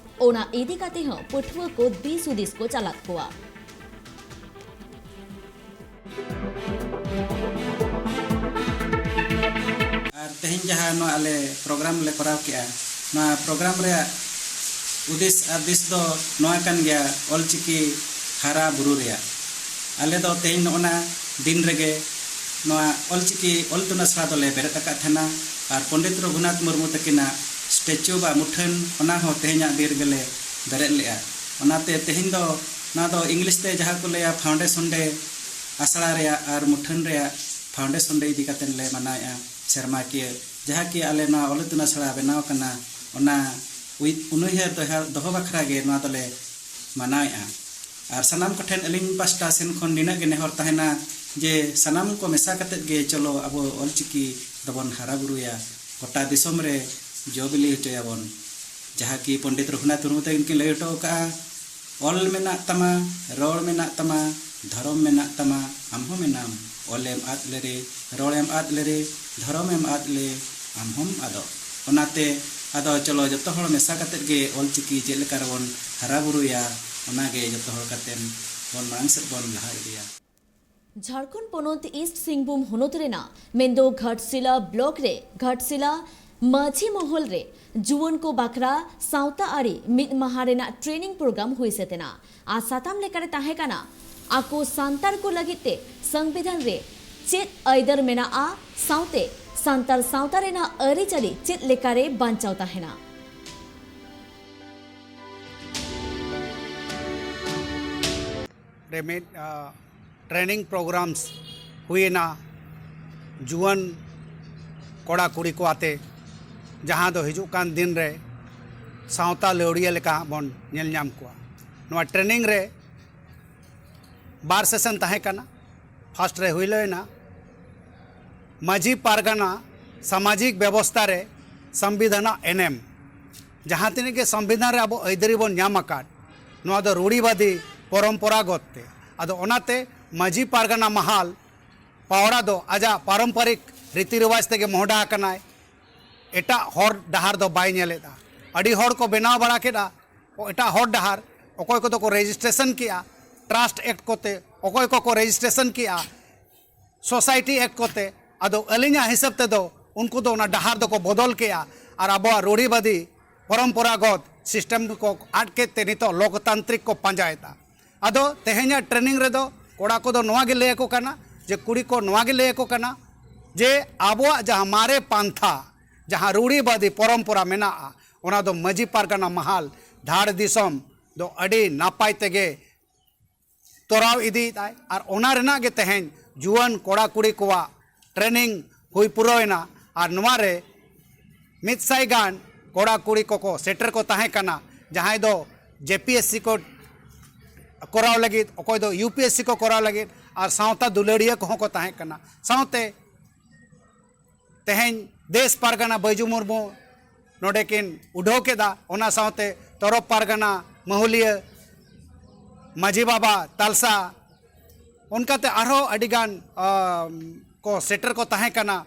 ᱚᱱᱟ ᱤᱫᱤ ᱠᱟᱛᱮ ᱦᱚᱸ ᱯᱟᱹᱴᱷᱩᱣᱟᱹ ᱠᱚ ᱫᱤᱥ ᱦᱩᱫᱤᱥ ᱠᱚ ᱪᱟᱞᱟᱫ ᱠᱚᱣᱟ᱾ ᱟᱨ ᱛᱮᱦᱮᱧ ᱡᱟᱦᱟᱸ ᱱᱚᱣᱟ ᱟᱞᱮ ᱯᱨᱳᱜᱨᱟᱢ ᱞᱮ ᱠᱚᱨᱟᱣ ᱠᱮᱜᱼᱟ, ᱱᱚᱣᱟ ᱯᱨᱳᱜᱨᱟᱢ ᱨᱮᱭᱟᱜ ᱩᱫᱤᱥ ᱟᱨ ᱫᱤᱥ ᱫᱚ ᱱᱚᱣᱟ ᱠᱟᱱ ᱜᱮᱭᱟ, ᱚᱞᱪᱤᱠᱤ ᱦᱟᱨᱟ ᱵᱩᱨᱩ ᱨᱮᱭᱟᱜ᱾ ᱟᱞᱮ ᱫᱚ ᱛᱮᱦᱮᱧ ᱱᱚᱜᱼᱚ ᱱᱟ ᱫᱤᱱ ᱨᱮᱜᱮ ᱱᱚᱣᱟ ᱚᱞᱪᱤᱠᱤ ᱚᱞ ᱤᱛᱩᱱ ᱟᱥᱲᱟ ᱫᱚᱞᱮ ᱵᱮᱨᱮᱫ ᱟᱠᱟᱫ ᱛᱟᱦᱮᱱᱟ᱾ ᱟᱨ ᱯᱚᱱᱰᱤᱛ ᱨᱚᱜᱷᱩᱱᱟᱛᱷ ᱢᱩᱨᱢᱩ ᱛᱟᱹᱠᱤᱱᱟᱜ ᱥᱴᱮᱪᱩ ᱵᱟ ᱢᱩᱴᱷᱟᱹᱱ, ᱚᱱᱟ ᱦᱚᱸ ᱛᱮᱦᱮᱧᱟᱜ ᱫᱤᱱ ᱨᱮᱜᱮᱞᱮ ᱵᱮᱨᱮᱫ ᱞᱮᱜᱼᱟ᱾ ᱚᱱᱟᱛᱮ ᱛᱮᱦᱮᱧ ᱫᱚ ᱱᱚᱣᱟ ᱫᱚ ᱤᱝᱞᱤᱥ ᱛᱮ ᱡᱟᱦᱟᱸ ᱠᱚ ᱞᱟᱹᱭᱟ foundation day, ᱟᱥᱲᱟ ᱨᱮᱭᱟᱜ ᱟᱨ ᱢᱩᱴᱷᱟᱹᱱ ᱨᱮᱭᱟᱜ foundation day ᱤᱫᱤ ᱠᱟᱛᱮ ᱞᱮ ᱢᱟᱱᱟᱣᱮᱫᱼᱟ ᱥᱮᱨᱢᱟᱠᱤᱭᱟᱹ, ᱡᱟᱦᱟᱸ ᱠᱤ ᱟᱞᱮ ᱱᱚᱣᱟ ᱚᱞ ᱤᱛᱩᱱ ᱟᱥᱲᱟ ᱵᱮᱱᱟᱣ ᱠᱟᱱᱟ, ᱚᱱᱟ ᱩᱭ-, ᱩᱱᱩᱭᱦᱟᱹᱨ ᱫᱚᱦᱚ, ᱫᱚᱦᱚ ᱵᱟᱠᱷᱨᱟ ᱜᱮ ᱱᱚᱣᱟ ᱫᱚᱞᱮ ᱢᱟᱱᱟᱣᱮᱫᱼᱟ᱾ ᱟᱨ ᱥᱟᱱᱟᱢ ᱠᱚᱴᱷᱮᱱ ᱟᱹᱞᱤᱧ ᱯᱟᱥᱴᱟ ᱥᱮᱱ ᱠᱷᱚᱱ ᱱᱤᱱᱟᱹᱜ ᱜᱮ ᱱᱮᱦᱚᱨ ᱛᱟᱦᱮᱱᱟ ᱡᱮ ᱥᱟᱱᱟᱢ ᱠᱚ ᱢᱮᱥᱟ ᱠᱟᱛᱮᱫ ᱜᱮ ᱪᱚᱞᱚ ᱟᱵᱚ ᱚᱞᱪᱤᱠᱤ ᱫᱚᱵᱚᱱ ᱦᱟᱨᱟ ᱵᱩᱨᱩᱭᱟ, ᱜᱚᱴᱟ ᱫᱤᱥᱚᱢ ᱨᱮ ᱡᱚ ᱵᱤᱞᱤ ᱦᱚᱪᱚᱭᱟᱵᱚᱱ᱾ ᱡᱟᱦᱟᱸ ᱠᱤ ᱯᱚᱱᱰᱤᱛ ᱨᱚᱜᱷᱩᱱᱟᱛᱷ ᱢᱩᱨᱢᱩ ᱛᱟᱹᱠᱤᱱ ᱠᱤᱱ ᱞᱟᱹᱭ ᱦᱚᱴᱚ ᱟᱠᱟᱫᱼᱟ, "ᱚᱞ ᱢᱮᱱᱟᱜ ᱛᱟᱢᱟ, ᱨᱚᱲ ᱢᱮᱱᱟᱜ ᱛᱟᱢᱟ, ᱫᱷᱚᱨᱚᱢ ᱢᱮᱱᱟᱜ ᱛᱟᱢᱟ, ᱟᱢ ᱦᱚᱸ ᱢᱮᱱᱟᱢ᱾ ᱚᱞᱮᱢ ᱟᱫ ᱞᱮᱨᱮ, ᱨᱚᱲᱮᱢ ᱟᱫ ᱞᱮᱨᱮ, ᱫᱷᱚᱨᱚᱢᱮᱢ ᱟᱫ ᱞᱮ, ᱟᱢ ᱦᱚᱸᱢ ᱟᱫᱚᱜ᱾" ᱚᱱᱟᱛᱮ ᱟᱫᱚ ᱪᱚᱞᱚ ᱡᱚᱛᱚ ᱦᱚᱲ ᱢᱮᱥᱟ ᱠᱟᱛᱮᱫ ᱜᱮ ᱚᱞᱪᱤᱠᱤ ᱪᱮᱫ ᱞᱮᱠᱟ ᱨᱮᱵᱚᱱ ᱦᱟᱨᱟ ᱵᱩᱨᱩᱭᱟ, ᱚᱱᱟᱜᱮ ᱡᱚᱛᱚ ᱦᱚᱲ ᱠᱟᱛᱮᱫ ᱵᱚᱱ ᱢᱟᱲᱟᱝ ᱥᱮᱫ ᱵᱚᱱ ᱞᱟᱦᱟ ᱤᱫᱤᱭᱟ᱾ ᱡᱷᱟᱲᱠᱷᱚᱸᱰ ᱯᱚᱱᱚᱛ ᱤᱥᱴ ᱥᱤᱝᱵᱷᱩᱢ ᱦᱚᱱᱚᱛ ᱨᱮᱱᱟᱜ ᱢᱮᱱᱫᱚ ᱜᱷᱟᱴᱥᱤᱞᱟ ᱵᱞᱚᱠ ᱨᱮ ᱜᱷᱟᱴᱥᱤᱞᱟ ᱢᱟᱹᱡᱷᱤ ᱢᱚᱦᱚᱞ ᱨᱮ ᱡᱩᱣᱟᱹᱱ ᱠᱚ ᱵᱟᱠᱷᱨᱟ ᱥᱟᱶᱛᱟ ᱟᱹᱨᱤ ᱢᱤᱫ ᱢᱟᱦᱟ ᱨᱮᱱᱟᱜ ᱴᱨᱮᱱᱤᱝ ᱯᱨᱳᱜᱨᱟᱢ ᱦᱩᱭ ᱥᱟᱹᱛ ᱮᱱᱟ᱾ ᱟᱨ ᱥᱟᱛᱟᱢ ᱞᱮᱠᱟᱨᱮ ᱛᱟᱦᱮᱸ ᱠᱟᱱᱟ ᱟᱠᱚ ᱥᱟᱱᱛᱟᱲ ᱠᱚ ᱞᱟᱹᱜᱤᱫ ᱛᱮ ᱥᱚᱝᱵᱤᱫᱷᱟᱱ ᱨᱮ ᱪᱮᱫ ᱟᱹᱭᱫᱟᱹᱨ ᱢᱮᱱᱟᱜᱼᱟ, ᱥᱟᱶᱛᱮ ᱥᱟᱱᱛᱟᱲ ᱥᱟᱶᱛᱟ ᱨᱮᱱᱟᱜ ᱟᱹᱨᱤᱪᱟᱹᱞᱤ ᱪᱮᱫ ᱞᱮᱠᱟᱨᱮ ᱵᱟᱧᱪᱟᱣ ᱛᱟᱦᱮᱱᱟ᱾ ᱨᱮ ᱢᱤᱫ, ᱟ, training programs ᱦᱩᱭᱮᱱᱟ ᱡᱩᱣᱟᱹᱱ ᱠᱚᱲᱟ ᱠᱩᱲᱤ ᱠᱚ ᱟᱛᱮ, ᱡᱟᱦᱟᱸ ᱫᱚ ᱦᱤᱡᱩᱜ ᱠᱟᱱ ᱫᱤᱱ ᱨᱮ ᱥᱟᱶᱛᱟ ᱞᱟᱹᱣᱲᱤᱭᱟᱹ ᱞᱮᱠᱟ ᱦᱟᱸᱜ ᱵᱚᱱ ᱧᱮᱞ ᱧᱟᱢ ᱠᱚᱣᱟ᱾ ᱱᱚᱣᱟ training ᱨᱮ ᱵᱟᱨ ᱥᱮᱥᱚᱱ ᱛᱟᱦᱮᱸ ᱠᱟᱱᱟ᱾ ᱯᱷᱟᱥᱴ ᱨᱮ ᱦᱩᱭᱞᱟᱹᱭᱱᱟ ᱢᱟᱹᱡᱷᱤ ᱯᱟᱨᱜᱟᱱᱟ ᱥᱟᱢᱟᱡᱤᱠ ᱵᱮᱵᱚᱥᱛᱷᱟ ᱨᱮ ᱥᱚᱝᱵᱤᱫᱷᱟᱱᱟᱜ ᱮᱱᱮᱢ᱾ ᱡᱟᱦᱟᱸ ᱛᱤᱱᱟᱹᱜ ᱜᱮ ᱥᱚᱝᱵᱤᱫᱷᱟᱱ ᱨᱮ ᱟᱵᱚ ᱟᱹᱭᱫᱟᱹᱨᱤ ᱵᱚᱱ ᱧᱟᱢ ᱟᱠᱟᱫ, ᱱᱚᱣᱟ ᱫᱚ ᱨᱩᱲᱤᱵᱟᱫᱤ ᱯᱚᱨᱚᱢᱯᱚᱨᱟᱜᱚᱛ ᱛᱮ᱾ ᱟᱫᱚ ᱚᱱᱟᱛᱮ ᱢᱟᱹᱡᱷᱤ ᱯᱟᱨᱜᱟᱱᱟ ᱢᱟᱦᱟᱞ ᱯᱟᱣᱲᱟ ᱫᱚ ᱟᱡᱟᱜ ᱯᱟᱨᱚᱢᱯᱚᱨᱤᱠ ᱨᱤᱛᱤ ᱨᱮᱣᱟᱡᱽ ᱛᱮᱜᱮ ᱢᱚᱦᱰᱟ ᱟᱠᱟᱱᱟᱭ᱾ ᱮᱴᱟᱜ ᱦᱚᱨ ᱰᱟᱦᱟᱨ ᱫᱚ ᱵᱟᱭ ᱧᱮᱞᱮᱫᱼᱟ᱾ ᱟᱹᱰᱤ ᱦᱚᱲ ᱠᱚ ᱵᱮᱱᱟᱣ ᱵᱟᱲᱟ ᱠᱮᱫᱼᱟ ᱮᱴᱟᱜ ᱦᱚᱨ ᱰᱟᱦᱟᱨ, ᱚᱠᱚᱭ ᱠᱚᱫᱚ ᱠᱚ ᱨᱮᱡᱤᱥᱴᱨᱮᱥᱚᱱ ᱠᱮᱜᱼᱟ ᱴᱨᱟᱥᱴ ᱮᱠᱴ ᱠᱚᱛᱮ, ᱚᱠᱚᱭ ᱠᱚᱠᱚ ᱨᱮᱡᱤᱥᱴᱨᱮᱥᱚᱱ ᱠᱮᱜᱼᱟ ᱥᱳᱥᱟᱭᱴᱤ ᱮᱠᱴ ᱠᱚᱛᱮ᱾ ᱟᱫᱚ ᱟᱹᱞᱤᱧᱟᱜ ᱦᱤᱥᱟᱹᱵ ᱛᱮᱫᱚ ᱩᱱᱠᱩ ᱫᱚ ᱚᱱᱟ ᱰᱟᱦᱟᱨ ᱫᱚᱠᱚ ᱵᱚᱫᱚᱞ ᱠᱮᱜᱼᱟ ᱟᱨ ᱟᱵᱚᱣᱟᱜ ᱨᱩᱲᱤᱵᱟᱫᱤ ᱯᱚᱨᱚᱢᱯᱚᱨᱟᱜᱚᱛ ᱥᱤᱥᱴᱮᱢ ᱠᱚ ᱟᱫ ᱠᱮᱫ ᱛᱮ ᱱᱤᱛᱚᱜ ᱞᱳᱠᱛᱟᱱᱛᱨᱤᱠ ᱠᱚ ᱯᱟᱸᱡᱟᱭᱮᱫᱟ᱾ ᱟᱫᱚ ᱛᱮᱦᱮᱧᱟᱜ ᱴᱨᱮᱱᱤᱝ ᱨᱮᱫᱚ ᱠᱚᱲᱟ ᱠᱚᱫᱚ ᱱᱚᱣᱟ ᱜᱮ ᱞᱟᱹᱭ ᱟᱠᱚ ᱠᱟᱱᱟ, ᱡᱮ ᱠᱩᱲᱤ ᱠᱚ ᱱᱚᱣᱟ ᱜᱮ ᱞᱟᱹᱭ ᱟᱠᱚ ᱠᱟᱱᱟ, ᱡᱮ ᱟᱵᱚᱣᱟᱜ ᱡᱟᱦᱟᱸ ᱢᱟᱨᱮ ᱯᱟᱱᱛᱷᱟ, ᱡᱟᱦᱟᱸ ᱨᱩᱲᱤᱵᱟᱫᱤ ᱯᱚᱨᱚᱢᱯᱚᱨᱟ ᱢᱮᱱᱟᱜᱼᱟ, ᱚᱱᱟ ᱫᱚ ᱢᱟᱹᱡᱷᱤ ᱯᱟᱨᱜᱟᱱᱟ ᱢᱟᱦᱟᱞ ᱫᱷᱟᱲ ᱫᱤᱥᱚᱢ ᱫᱚ ᱟᱹᱰᱤ ᱱᱟᱯᱟᱭ ᱛᱮᱜᱮ ᱛᱚᱨᱟᱣ ᱤᱫᱤᱭᱮᱫᱟᱭ᱾ ᱟᱨ ᱚᱱᱟ ᱨᱮᱱᱟᱜ ᱜᱮ ᱛᱮᱦᱮᱧ ᱡᱩᱣᱟᱹᱱ ᱠᱚᱲᱟ ᱠᱩᱲᱤ ᱠᱚᱣᱟᱜ ᱴᱨᱮᱱᱤᱝ ᱦᱩᱭ ᱯᱩᱨᱟᱹᱣ ᱮᱱᱟ᱾ ᱟᱨ ᱱᱚᱣᱟ ᱨᱮ ᱢᱤᱫ ᱥᱟᱭ ᱜᱟᱱ ᱠᱚᱲᱟ ᱠᱩᱲᱤ ᱠᱚᱠᱚ ᱥᱮᱴᱮᱨ ᱠᱚ ᱛᱟᱦᱮᱸ ᱠᱟᱱᱟ, ᱡᱟᱦᱟᱸᱭ ᱫᱚ ᱡᱮ ᱯᱤ ᱮᱥ ᱥᱤ ᱠᱚ ᱠᱚᱨᱟᱣ ᱞᱟᱹᱜᱤᱫ, ᱚᱠᱚᱭ ᱫᱚ ᱭᱩ ᱯᱤ ᱮᱥ ᱥᱤ ᱠᱚ ᱠᱚᱨᱟᱣ ᱞᱟᱹᱜᱤᱫ, ᱟᱨ ᱥᱟᱶᱛᱟ ᱫᱩᱞᱟᱹᱲᱤᱭᱟᱹ ᱠᱚᱦᱚᱸ ᱠᱚ ᱛᱟᱦᱮᱸ ᱠᱟᱱᱟ᱾ ᱥᱟᱶᱛᱮ ᱛᱮᱦᱮᱧ ᱫᱮᱥ ᱯᱟᱨᱜᱟᱱᱟ ᱵᱟᱹᱭᱡᱩ ᱢᱩᱨᱢᱩ ᱱᱚᱰᱮ ᱠᱤᱱ ᱩᱰᱷᱟᱹᱣ ᱠᱮᱫᱟ, ᱚᱱᱟ ᱥᱟᱶᱛᱮ ᱛᱚᱨᱚᱯ ᱯᱟᱨᱜᱟᱱᱟ ᱢᱟᱹᱦᱩᱞᱤᱭᱟᱹ, ᱢᱟᱹᱡᱷᱤ ᱵᱟᱵᱟ ᱛᱟᱞᱥᱟ, ᱚᱱᱠᱟᱛᱮ ᱟᱨᱦᱚᱸ ᱟᱹᱰᱤᱜᱟᱱ, ᱟᱢ, ᱠᱚ ᱥᱮᱴᱮᱨ ᱠᱚ ᱛᱟᱦᱮᱸ ᱠᱟᱱᱟ,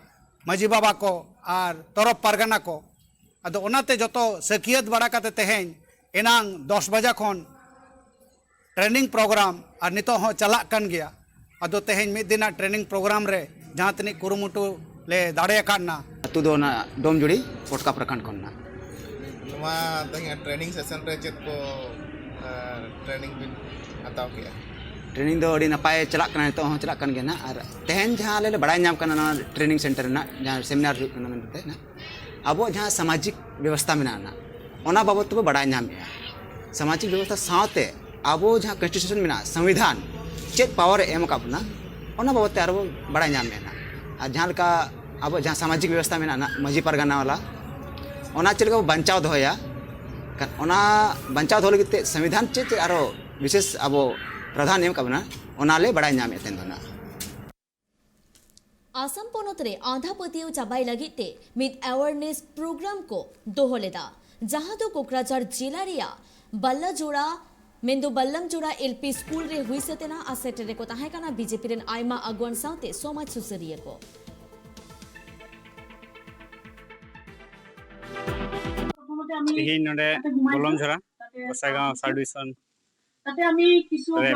ᱢᱟᱹᱡᱷᱤ ᱵᱟᱵᱟ ᱠᱚ ᱟᱨ ᱛᱚᱨᱚᱯ ᱯᱟᱨᱜᱟᱱᱟ ᱠᱚ᱾ ᱟᱫᱚ ᱚᱱᱟᱛᱮ ᱡᱚᱛᱚ ᱥᱟᱹᱠᱷᱭᱟᱹᱛ ᱵᱟᱲᱟ ᱠᱟᱛᱮ ᱛᱮᱦᱮᱧ ᱮᱱᱟᱝ ᱫᱚᱥ ᱵᱟᱡᱟ ᱠᱷᱚᱱ ᱴᱨᱮᱱᱤᱝ ᱯᱨᱳᱜᱨᱟᱢ ᱟᱨ ᱱᱤᱛᱚᱜ ᱦᱚᱸ ᱪᱟᱞᱟᱜ ᱠᱟᱱ ᱜᱮᱭᱟ᱾ ᱟᱫᱚ ᱛᱮᱦᱮᱧ ᱢᱤᱫ ᱫᱤᱱᱟᱜ ᱴᱨᱮᱱᱤᱝ ᱯᱨᱳᱜᱨᱟᱢ ᱨᱮ ᱡᱟᱦᱟᱸ ᱛᱤᱱᱟᱹᱜ ᱠᱩᱨᱩᱢᱩᱴᱩ ᱞᱮ ᱫᱟᱲᱮ ᱟᱠᱟᱫᱼᱟ᱾ ᱟᱹᱛᱩ ᱫᱚ ᱚᱱᱟ ᱰᱳᱢᱡᱩᱲᱤ, ᱯᱚᱴᱠᱟ ᱯᱨᱚᱠᱷᱚᱸᱰ ᱠᱷᱚᱱ ᱱᱟᱜ᱾ ᱱᱚᱣᱟ ᱛᱮᱦᱮᱧᱟᱜ ᱴᱨᱮᱱᱤᱝ ᱥᱮᱥᱚᱱ ᱨᱮ ᱪᱮᱫ ᱠᱚ, ᱟᱨ, ᱴᱨᱮᱱᱤᱝ ᱵᱤᱱ ᱦᱟᱛᱟᱣ ᱠᱮᱜᱼᱟ? ᱴᱨᱮᱱᱤᱝ ᱫᱚ ᱟᱹᱰᱤ ᱱᱟᱯᱟᱭ ᱪᱟᱞᱟᱜ ᱠᱟᱱᱟ, ᱱᱤᱛᱚᱜ ᱦᱚᱸ ᱪᱟᱞᱟᱜ ᱠᱟᱱ ᱜᱮᱭᱟ ᱱᱟᱜ᱾ ᱟᱨ ᱛᱮᱦᱮᱧ ᱡᱟᱦᱟᱸ ᱟᱞᱮ ᱞᱮ ᱵᱟᱲᱟᱭ ᱧᱟᱢ ᱠᱟᱱᱟ ᱱᱚᱣᱟ ᱴᱨᱮᱱᱤᱝ ᱥᱮᱱᱴᱟᱨ ᱨᱮᱱᱟᱜ ᱡᱟᱦᱟᱸ ᱥᱮᱢᱤᱱᱟᱨ ᱦᱩᱭᱩᱜ ᱠᱟᱱᱟ ᱢᱮᱱᱛᱮ ᱱᱟᱜ, ᱟᱵᱚᱣᱟᱜ ᱡᱟᱦᱟᱸ ᱥᱟᱢᱟᱡᱤᱠ ᱵᱮᱵᱚᱥᱛᱷᱟ ᱢᱮᱱᱟᱜᱼᱟ ᱱᱟᱜ, ᱚᱱᱟ ᱵᱟᱵᱚᱫ ᱛᱮᱵᱚ ᱵᱟᱲᱟᱭ ᱧᱟᱢᱮᱜᱼᱟ᱾ ᱥᱟᱢᱟᱡᱤᱠ ᱵᱮᱵᱚᱥᱛᱷᱟ ᱥᱟᱶᱛᱮ ᱟᱵᱚ ᱡᱟᱦᱟᱸ ᱠᱚᱱᱥᱴᱤᱴᱤᱭᱩᱥᱚᱱ ᱢᱮᱱᱟᱜᱼᱟ, ᱥᱚᱝᱵᱤᱫᱷᱟᱱ ᱪᱮᱫ ᱯᱟᱣᱟᱨ ᱮ ᱮᱢ ᱟᱠᱟᱫ ᱵᱚᱱᱟ, ᱚᱱᱟ ᱵᱟᱵᱚᱫ ᱛᱮ ᱟᱨᱚ ᱵᱚ ᱵᱟᱲᱟᱭ ᱧᱟᱢᱮᱜᱼᱟ ᱱᱟᱜ᱾ ᱟᱨ ᱡᱟᱦᱟᱸ ᱞᱮᱠᱟ ᱟᱵᱚᱣᱟᱜ ᱡᱟᱦᱟᱸ ᱥᱟᱢᱟᱡᱤᱠ ᱵᱮᱵᱚᱥᱛᱷᱟ ᱢᱮᱱᱟᱜᱼᱟ ᱱᱟᱜ, ᱢᱟᱹᱡᱷᱤ ᱯᱟᱨᱜᱟᱱᱟ ᱵᱟᱞᱟ, ᱚᱱᱟ ᱪᱮᱫ ᱞᱮᱠᱟ ᱵᱚ ᱵᱟᱧᱪᱟᱣ ᱫᱚᱦᱚᱭᱟ, ᱠᱷᱟᱱ ᱚᱱᱟ ᱵᱟᱧᱪᱟᱣ ᱫᱚᱦᱚ ᱞᱟᱹᱜᱤᱫ ᱛᱮ ᱥᱚᱝᱵᱤᱫᱷᱟᱱ ᱪᱮᱫ ᱪᱮᱫ ᱟᱨᱚ ᱵᱤᱥᱮᱥ ᱟᱵᱚ ᱯᱨᱟᱫᱷᱟᱱ ᱮᱢ ᱠᱟᱜ ᱵᱚᱱᱟ, ᱚᱱᱟ ᱞᱮ ᱵᱟᱲᱟᱭ ᱧᱟᱢᱮᱫ ᱛᱟᱦᱮᱱ ᱫᱚ ᱱᱟᱜ᱾ ᱟᱥᱟᱢ ᱯᱚᱱᱚᱛ ᱨᱮ ᱟᱸᱫᱷᱟ ᱯᱟᱹᱛᱭᱟᱹᱣ ᱪᱟᱵᱟᱭ ᱞᱟᱹᱜᱤᱫ ᱛᱮ ᱢᱤᱫ awareness program ᱠᱚ ᱫᱚᱦᱚ ᱞᱮᱫᱟ, ᱡᱟᱦᱟᱸ ᱫᱚ ᱠᱳᱠᱨᱟᱡᱷᱟᱲ ᱡᱮᱞᱟ ᱨᱮᱭᱟᱜ ᱵᱟᱞᱞᱟᱡᱳᱲᱟ, ᱢᱮᱱᱫᱚ ᱵᱟᱞᱞᱟᱢᱡᱳᱲᱟ L P ᱥᱠᱩᱞ ᱨᱮ ᱦᱩᱭ ᱥᱟᱹᱛ ᱮᱱᱟ᱾ ᱟᱨ ᱥᱮᱴᱮᱨ ᱨᱮᱠᱚ ᱛᱟᱦᱮᱸ ᱠᱟᱱᱟ B J P ᱨᱮᱱ ᱟᱭᱢᱟ ᱟᱹᱜᱩᱣᱟᱹᱱ ᱥᱟᱶᱛᱮ ᱥᱚᱢᱟᱡᱽ ᱥᱩᱥᱟᱹᱨᱤᱭᱟᱹ ᱠᱚ᱾ ᱛᱮᱦᱮᱧ ᱱᱚᱰᱮ ᱵᱚᱞᱞᱟᱢᱡᱳᱲᱟ ᱜᱚᱸᱥᱟᱭᱜᱟᱸᱣ sub division ᱨᱮ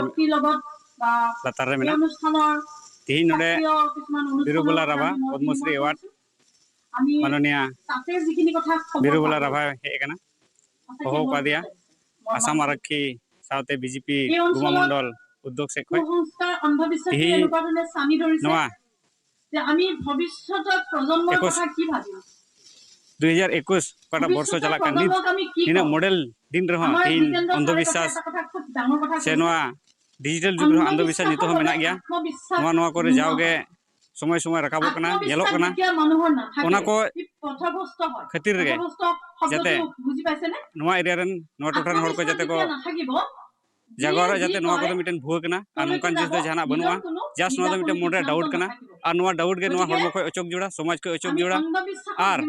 ᱞᱟᱛᱟᱨ ᱨᱮ ᱢᱮᱱᱟᱜ᱾ ᱛᱮᱦᱮᱧ ᱱᱚᱰᱮ ᱵᱤᱨᱩᱵᱟᱞᱟ ᱨᱟᱵᱷᱟ ᱯᱚᱫᱽᱢᱚᱥᱨᱤ award ᱢᱟᱱᱚᱱᱤᱭᱟ ᱵᱤᱨᱩᱵᱟᱞᱟ ᱨᱟᱵᱷᱟ ᱦᱮᱡ ᱟᱠᱟᱱᱟ, ᱦᱚᱦᱚ ᱟᱠᱟᱫᱮᱭᱟ ᱟᱥᱟᱢ ᱟᱨᱚᱠᱠᱷᱤ ᱥᱟᱶᱛᱮ B J P ᱜᱩᱢᱟ ᱢᱚᱱᱰᱚᱞ ᱩᱫᱽᱫᱳᱜᱽ ᱥᱮᱫ ᱠᱷᱚᱱ᱾ ᱛᱮᱦᱮᱧ ᱱᱚᱣᱟ ᱫᱩ ᱦᱟᱡᱟᱨ ᱮᱠᱩᱥ ᱚᱠᱟᱴᱟᱜ ᱵᱚᱨᱥᱚ ᱪᱟᱞᱟᱜ ᱠᱟᱱ ᱱᱤᱛ, ᱱᱤᱱᱟᱹᱜ model ᱫᱤᱱ ᱨᱮᱦᱚᱸ ᱛᱮᱦᱮᱧ ᱚᱱᱫᱷᱚᱵᱤᱥᱥᱟᱥ ᱥᱮ ᱱᱚᱣᱟ digital ᱡᱩᱜᱽ ᱨᱮᱦᱚᱸ ᱚᱱᱫᱷᱚᱵᱤᱥᱥᱟᱥ ᱱᱤᱛᱚᱜ ᱦᱚᱸ ᱢᱮᱱᱟᱜ ᱜᱮᱭᱟ᱾ ᱱᱚᱣᱟ, ᱱᱚᱣᱟ ᱠᱚᱨᱮ ᱡᱟᱣᱜᱮ ᱥᱚᱢᱚᱭ ᱥᱚᱢᱚᱭ ᱨᱟᱠᱟᱵᱚᱜ ᱠᱟᱱᱟ, ᱧᱮᱞᱚᱜ ᱠᱟᱱᱟ᱾ ᱚᱱᱟ ᱠᱚ ᱠᱷᱟᱹᱛᱤᱨ ᱨᱮᱜᱮ ᱡᱟᱛᱮ ᱱᱚᱣᱟ area ᱨᱮᱱ, ᱱᱚᱣᱟ ᱴᱚᱴᱷᱟ ᱨᱮᱱ ᱦᱚᱲ ᱠᱚ ᱡᱟᱛᱮ ᱠᱚ ᱡᱟᱜᱟᱣ ᱨᱮ ᱡᱟᱛᱮ ᱱᱚᱣᱟ ᱠᱚᱫᱚ ᱢᱤᱫᱴᱮᱱ ᱵᱷᱩᱣᱟᱹ ᱠᱟᱱᱟ ᱟᱨ ᱱᱚᱝᱠᱟᱱ ᱡᱤᱱᱤᱥ ᱫᱚ ᱡᱟᱦᱟᱱᱟᱜ ᱵᱟᱹᱱᱩᱜᱼᱟ᱾ Just ᱱᱚᱣᱟ ᱫᱚ ᱢᱤᱫᱴᱮᱱ ᱢᱚᱱᱮ ᱨᱮ doubt ᱠᱟᱱᱟ ᱟᱨ ᱱᱚᱣᱟ doubt ᱜᱮ ᱱᱚᱣᱟ ᱦᱚᱲᱢᱚ ᱠᱷᱚᱱ ᱚᱪᱚᱜ ᱡᱟᱹᱨᱩᱲᱟ, ᱥᱚᱢᱟᱡᱽ ᱠᱷᱚᱱ ᱚᱪᱚᱜ ᱡᱟᱹᱨᱩᱲᱟ ᱟᱨ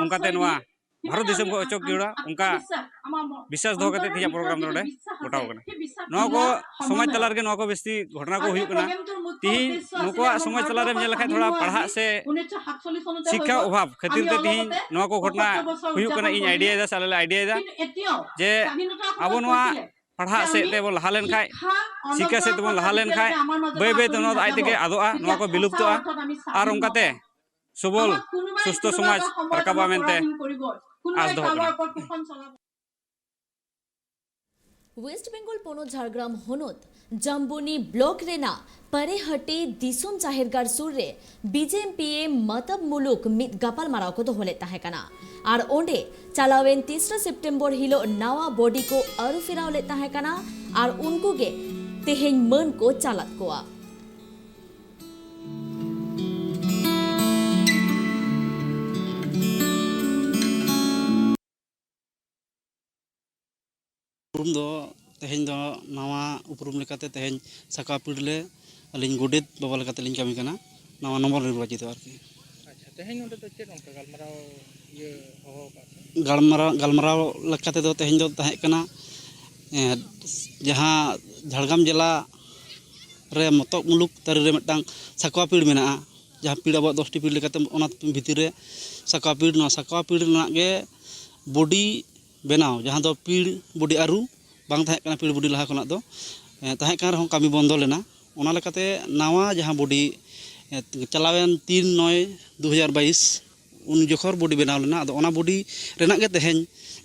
ᱚᱱᱠᱟᱛᱮ ᱱᱚᱣᱟ ᱵᱷᱟᱨᱚᱛ ᱫᱤᱥᱚᱢ ᱠᱷᱚᱱ ᱚᱪᱚᱜ ᱡᱟᱹᱨᱩᱲᱟ᱾ ᱚᱱᱠᱟ ᱵᱤᱥᱥᱟᱥ ᱫᱚᱦᱚ ᱠᱟᱛᱮ ᱛᱮᱦᱮᱧᱟᱜ program ᱫᱚ ᱱᱚᱰᱮ ᱜᱚᱴᱟᱣ ᱠᱟᱱᱟ᱾ ᱱᱚᱣᱟ ᱠᱚ ᱥᱚᱢᱟᱡᱽ ᱛᱟᱞᱟ ᱨᱮᱜᱮ ᱱᱚᱣᱟ ᱠᱚ ᱵᱮᱥᱤ ᱜᱷᱚᱴᱚᱱᱟ ᱠᱚ ᱦᱩᱭᱩᱜ ᱠᱟᱱᱟ᱾ ᱛᱤᱦᱤᱧ ᱱᱩᱠᱩᱣᱟᱜ ᱥᱚᱢᱟᱡᱽ ᱛᱟᱞᱟ ᱨᱮᱢ ᱧᱮᱞ ᱞᱮᱠᱷᱟᱱ ᱛᱷᱚᱲᱟ ᱯᱟᱲᱦᱟᱜ ᱥᱮ ᱥᱤᱠᱠᱷᱟ ᱚᱵᱷᱟᱵ ᱠᱷᱟᱹᱛᱤᱨ ᱛᱮ ᱛᱤᱦᱤᱧ ᱱᱚᱣᱟ ᱠᱚ ᱜᱷᱚᱴᱚᱱᱟ ᱦᱩᱭᱩᱜ ᱠᱟᱱᱟ, ᱤᱧ idea ᱭᱮᱫᱟ ᱥᱮ ᱟᱞᱮ ᱞᱮ idea ᱭᱮᱫᱟ ᱡᱮ ᱟᱵᱚ ᱱᱚᱣᱟ ᱯᱟᱲᱦᱟᱜ ᱥᱮᱫ ᱛᱮᱵᱚᱱ ᱞᱟᱦᱟ ᱞᱮᱱᱠᱷᱟᱡ, ᱥᱤᱠᱠᱷᱟ ᱥᱮᱫ ᱛᱮᱵᱚᱱ ᱞᱟᱦᱟ ᱞᱮᱱᱠᱷᱟᱡ ᱵᱟᱹᱭ ᱵᱟᱹᱭ ᱛᱮ ᱱᱚᱣᱟ ᱫᱚ ᱟᱡ ᱛᱮᱜᱮ ᱟᱫᱚᱜᱼᱟ, ᱱᱚᱣᱟ ᱠᱚ ᱵᱤᱞᱩᱯᱛᱚᱜᱼᱟ᱾ ᱟᱨ ᱚᱱᱠᱟᱛᱮ ᱥᱚᱵᱚᱞ ᱥᱩᱥᱛᱷᱚ ᱥᱚᱢᱟᱡᱽ ᱨᱟᱠᱟᱵᱚᱜᱼᱟ ᱢᱮᱱᱛᱮ ᱟᱸᱥ ᱫᱚᱦᱚ ᱠᱟᱱᱟ᱾ West Bengal ᱯᱚᱱᱚᱛ ᱡᱷᱟᱲᱜᱨᱟᱢ ᱦᱚᱱᱚᱛ ᱡᱟᱢᱵᱚᱱᱤ block ᱨᱮᱱᱟᱜ ᱯᱟᱨᱮᱦᱟᱴᱤ ᱫᱤᱥᱚᱢ ᱡᱟᱦᱮᱨ ᱜᱟᱲ ᱥᱩᱨ ᱨᱮ B J M P A ᱢᱟᱛᱟᱵ ᱢᱩᱞᱩᱠ ᱢᱤᱫ ᱜᱟᱯᱟᱞ ᱢᱟᱨᱟᱣ ᱠᱚ ᱫᱚᱦᱚ ᱞᱮᱫ ᱛᱟᱦᱮᱸ ᱠᱟᱱᱟ᱾ ᱟᱨ ᱚᱸᱰᱮ ᱪᱟᱞᱟᱣᱮᱱ ᱛᱮᱥᱨᱟ ᱥᱮᱯᱴᱮᱢᱵᱚᱨ ᱦᱤᱞᱳᱜ ᱱᱟᱣᱟ body ᱠᱚ ᱟᱹᱨᱩ ᱯᱷᱮᱨᱟᱣ ᱞᱮᱫ ᱛᱟᱦᱮᱸ ᱠᱟᱱᱟ ᱟᱨ ᱩᱱᱠᱩ ᱜᱮ ᱛᱮᱦᱮᱧ ᱢᱟᱹᱱ ᱠᱚ ᱪᱟᱞᱟᱫ ᱠᱚᱣᱟ᱾ ᱩᱯᱨᱩᱢ ᱫᱚ ᱛᱮᱦᱮᱧ ᱫᱚ ᱱᱟᱣᱟ ᱩᱯᱨᱩᱢ ᱞᱮᱠᱟᱛᱮ ᱛᱮᱦᱮᱧ ᱥᱟᱠᱣᱟ ᱯᱤᱲ ᱞᱮ ᱟᱹᱞᱤᱧ ᱜᱚᱰᱮᱛ ᱵᱟᱵᱟ ᱞᱮᱠᱟᱛᱮ ᱞᱤᱧ ᱠᱟᱹᱢᱤ ᱠᱟᱱᱟ, ᱱᱟᱣᱟ ᱱᱚᱵᱚ ᱱᱤᱨᱵᱟᱪᱤᱛᱚ ᱟᱨᱠᱤ᱾ ᱟᱪᱪᱷᱟ, ᱛᱮᱦᱮᱧ ᱱᱚᱰᱮ ᱫᱚ ᱪᱮᱫ ᱚᱱᱠᱟ ᱜᱟᱞᱢᱟᱨᱟᱣ ᱤᱭᱟᱹ ᱦᱚᱦᱚ ᱟᱠᱟᱫ ᱯᱮ? ᱜᱟᱞᱢᱟᱨᱟᱣ, ᱜᱟᱞᱢᱟᱨᱟᱣ ᱞᱮᱠᱟ ᱛᱮᱫᱚ ᱛᱮᱦᱮᱧ ᱫᱚ ᱛᱟᱦᱮᱸ ᱠᱟᱱᱟ, ᱮᱸ, ᱡᱟᱦᱟᱸ ᱡᱷᱟᱲᱜᱨᱟᱢ ᱡᱮᱞᱟ ᱨᱮ ᱢᱚᱛᱚᱜ ᱢᱩᱞᱩᱠ ᱛᱟᱹᱨᱤ ᱨᱮ ᱢᱤᱫᱴᱟᱝ ᱥᱟᱠᱣᱟ ᱯᱤᱲ ᱢᱮᱱᱟᱜᱼᱟ, ᱡᱟᱦᱟᱸ ᱯᱤᱲ ᱟᱵᱚᱣᱟᱜ ᱫᱚᱥᱴᱤ ᱯᱤᱲ ᱞᱮᱠᱟᱛᱮ ᱚᱱᱟ ᱵᱷᱤᱛᱤᱨ ᱨᱮ ᱥᱟᱠᱣᱟ ᱯᱤᱲ, ᱱᱚᱣᱟ ᱥᱟᱠᱣᱟ ᱯᱤᱲ ᱨᱮᱱᱟᱜ ᱜᱮ ᱵᱚᱰᱤ ᱵᱮᱱᱟᱣ, ᱡᱟᱦᱟᱸ ᱫᱚ ᱯᱤᱲ ᱵᱚᱰᱤ ᱟᱹᱨᱩ ᱵᱟᱝ ᱛᱟᱦᱮᱸ ᱠᱟᱱᱟ, ᱯᱤᱲ ᱵᱚᱰᱤ ᱞᱟᱦᱟ ᱠᱷᱚᱱᱟᱜ ᱫᱚ, ᱮ, ᱛᱟᱦᱮᱸ ᱠᱟᱱ ᱨᱮᱦᱚᱸ ᱠᱟᱹᱢᱤ ᱵᱚᱱᱫᱚ ᱞᱮᱱᱟ᱾ ᱚᱱᱟ ᱞᱮᱠᱟᱛᱮ ᱱᱟᱣᱟ ᱡᱟᱦᱟᱸ ᱵᱚᱰᱤ, ᱮ, ᱪᱟᱞᱟᱣᱮᱱ ᱛᱤᱱ ᱱᱚᱭ ᱫᱩ ᱦᱟᱡᱟᱨ ᱵᱟᱭᱤᱥ ᱩᱱ ᱡᱚᱠᱷᱚᱱ ᱵᱚᱰᱤ ᱵᱮᱱᱟᱣ ᱞᱮᱱᱟ᱾ ᱟᱫᱚ ᱚᱱᱟ ᱵᱚᱰᱤ ᱨᱮᱱᱟᱜ ᱜᱮ ᱛᱮᱦᱮᱧ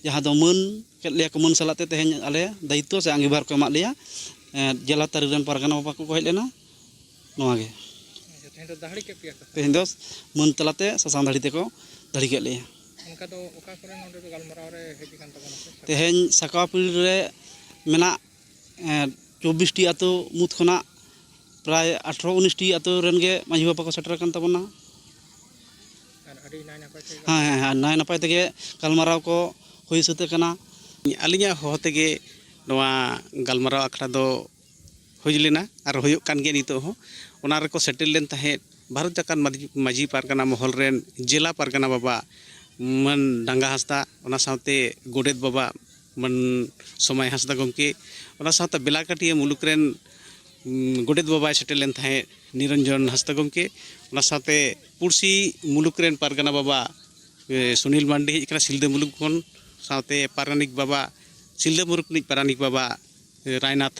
ᱡᱟᱦᱟᱸ ᱫᱚ ᱢᱟᱹᱱ ᱠᱮᱫ ᱞᱮᱭᱟ ᱠᱚ, ᱢᱟᱹᱱ ᱥᱟᱞᱟᱜ ᱛᱮ ᱛᱮᱦᱮᱧ ᱟᱞᱮ ᱫᱟᱭᱤᱛᱛᱚ ᱥᱮ ᱟᱸᱜᱤᱵᱷᱟᱨ ᱠᱚ ᱮᱢᱟᱫ ᱞᱮᱭᱟ᱾ ᱮ, ᱡᱮᱞᱟ ᱛᱟᱹᱨᱤ ᱨᱮᱱ ᱯᱟᱨᱜᱟᱱᱟ ᱵᱟᱵᱟ ᱠᱚᱠᱚ ᱦᱮᱡ ᱞᱮᱱᱟ᱾ ᱱᱚᱣᱟ ᱜᱮ᱾ ᱟᱪᱪᱷᱟ, ᱛᱮᱦᱮᱧ ᱫᱚ ᱫᱟᱹᱦᱲᱤ ᱠᱮᱫ ᱯᱮᱭᱟ ᱠᱚ? ᱛᱮᱦᱮᱧ ᱫᱚ ᱢᱟᱹᱱ ᱛᱟᱞᱟᱛᱮ ᱥᱟᱥᱟᱝ ᱫᱟᱹᱦᱲᱤ ᱛᱮᱠᱚ ᱫᱟᱹᱦᱲᱤ ᱠᱮᱫ ᱞᱮᱭᱟ᱾ ᱚᱱᱠᱟ ᱫᱚ ᱚᱠᱟ ᱠᱚᱨᱮ ᱱᱚᱰᱮ ᱫᱚ ᱜᱟᱞᱢᱟᱨᱟᱣ ᱨᱮ ᱦᱮᱡ ᱟᱠᱟᱱ ᱛᱟᱵᱚᱱᱟ ᱯᱮ? ᱛᱮᱦᱮᱧ ᱥᱟᱠᱣᱟ ᱯᱤᱲ ᱨᱮ ᱢᱮᱱᱟᱜ, ᱮ, ᱪᱚᱵᱵᱤᱥ ᱴᱤ ᱟᱹᱛᱩ ᱢᱩᱫᱽ ᱠᱷᱚᱱᱟᱜ ᱯᱨᱟᱭ ᱟᱴᱷᱨᱚ ᱩᱱᱤᱥ ᱴᱤ ᱟᱹᱛᱩ ᱨᱮᱱ ᱜᱮ ᱢᱟᱹᱡᱷᱤ ᱵᱟᱵᱟ ᱠᱚ ᱥᱮᱴᱮᱨ ᱟᱠᱟᱱ ᱛᱟᱵᱚᱱᱟ᱾ ᱟᱨ ᱟᱹᱰᱤ ᱱᱟᱭ ᱱᱟᱯᱟᱭ ᱛᱮ ᱦᱮᱸ, ᱦᱮᱸ, ᱦᱮᱸ, ᱱᱟᱭ ᱱᱟᱯᱟᱭ ᱛᱮᱜᱮ ᱜᱟᱞᱢᱟᱨᱟᱣ ᱠᱚ ᱦᱩᱭ ᱥᱟᱹᱛ ᱟᱠᱟᱱᱟ᱾ ᱟᱹᱞᱤᱧᱟᱜ ᱦᱚᱦᱚ ᱛᱮᱜᱮ ᱱᱚᱣᱟ ᱜᱟᱞᱢᱟᱨᱟᱣ ᱟᱠᱷᱲᱟ ᱫᱚ ᱦᱩᱭ ᱞᱮᱱᱟ ᱟᱨ ᱦᱩᱭᱩᱜ ᱠᱟᱱ ᱜᱮᱭᱟ ᱱᱤᱛᱚᱜ ᱦᱚᱸ᱾ ᱚᱱᱟ ᱨᱮᱠᱚ ᱥᱮᱴᱮᱨ ᱞᱮᱱ ᱛᱟᱦᱮᱸᱫ ᱵᱷᱟᱨᱚᱛ ᱡᱟᱠᱟᱛ ᱢᱟᱹᱡᱷᱤ, ᱢᱟᱹᱡᱷᱤ ᱯᱟᱨᱜᱟᱱᱟ ᱢᱚᱦᱚᱞ ᱨᱮᱱ ᱡᱮᱞᱟ ᱯᱟᱨᱜᱟᱱᱟ ᱵᱟᱵᱟ ᱢᱟᱹᱱ ᱰᱟᱸᱜᱟ ᱦᱟᱸᱥᱫᱟ, ᱚᱱᱟ ᱥᱟᱶᱛᱮ ᱜᱚᱰᱮᱛ ᱵᱟᱵᱟ ᱢᱟᱹᱱ ᱥᱚᱢᱟᱭ ᱦᱟᱸᱥᱫᱟ ᱜᱚᱢᱠᱮ, ᱚᱱᱟ ᱥᱟᱶᱛᱮ ᱵᱮᱞᱟᱠᱟᱴᱤᱭᱟᱹ ᱢᱩᱞᱩᱠ ᱨᱮᱱ, ᱩᱢ, ᱜᱚᱰᱮᱛ ᱵᱟᱵᱟᱭ ᱥᱮᱴᱮᱨ ᱞᱮᱱ ᱛᱟᱦᱮᱸᱫ ᱱᱤᱨᱚᱧᱡᱚᱱ ᱦᱟᱸᱥᱫᱟ ᱜᱚᱢᱠᱮ, ᱚᱱᱟ ᱥᱟᱶᱛᱮ ᱯᱩᱲᱥᱤ ᱢᱩᱞᱩᱠ ᱨᱮᱱ ᱯᱟᱨᱜᱟᱱᱟ ᱵᱟᱵᱟ, ᱮ, ᱥᱩᱱᱤᱞ ᱢᱟᱱᱰᱤ ᱦᱮᱡ ᱟᱠᱟᱱᱟ ᱥᱤᱞᱫᱟᱹ ᱢᱩᱞᱩᱠ ᱠᱷᱚᱱ, ᱥᱟᱶᱛᱮ ᱯᱟᱨᱟᱱᱤᱠ ᱵᱟᱵᱟ, ᱥᱤᱞᱫᱟᱹ ᱢᱩᱞᱩᱠ ᱨᱤᱱᱤᱡ ᱯᱟᱨᱟᱱᱤᱠ ᱵᱟᱵᱟ, ᱮ, ᱨᱟᱭᱱᱟᱛᱷ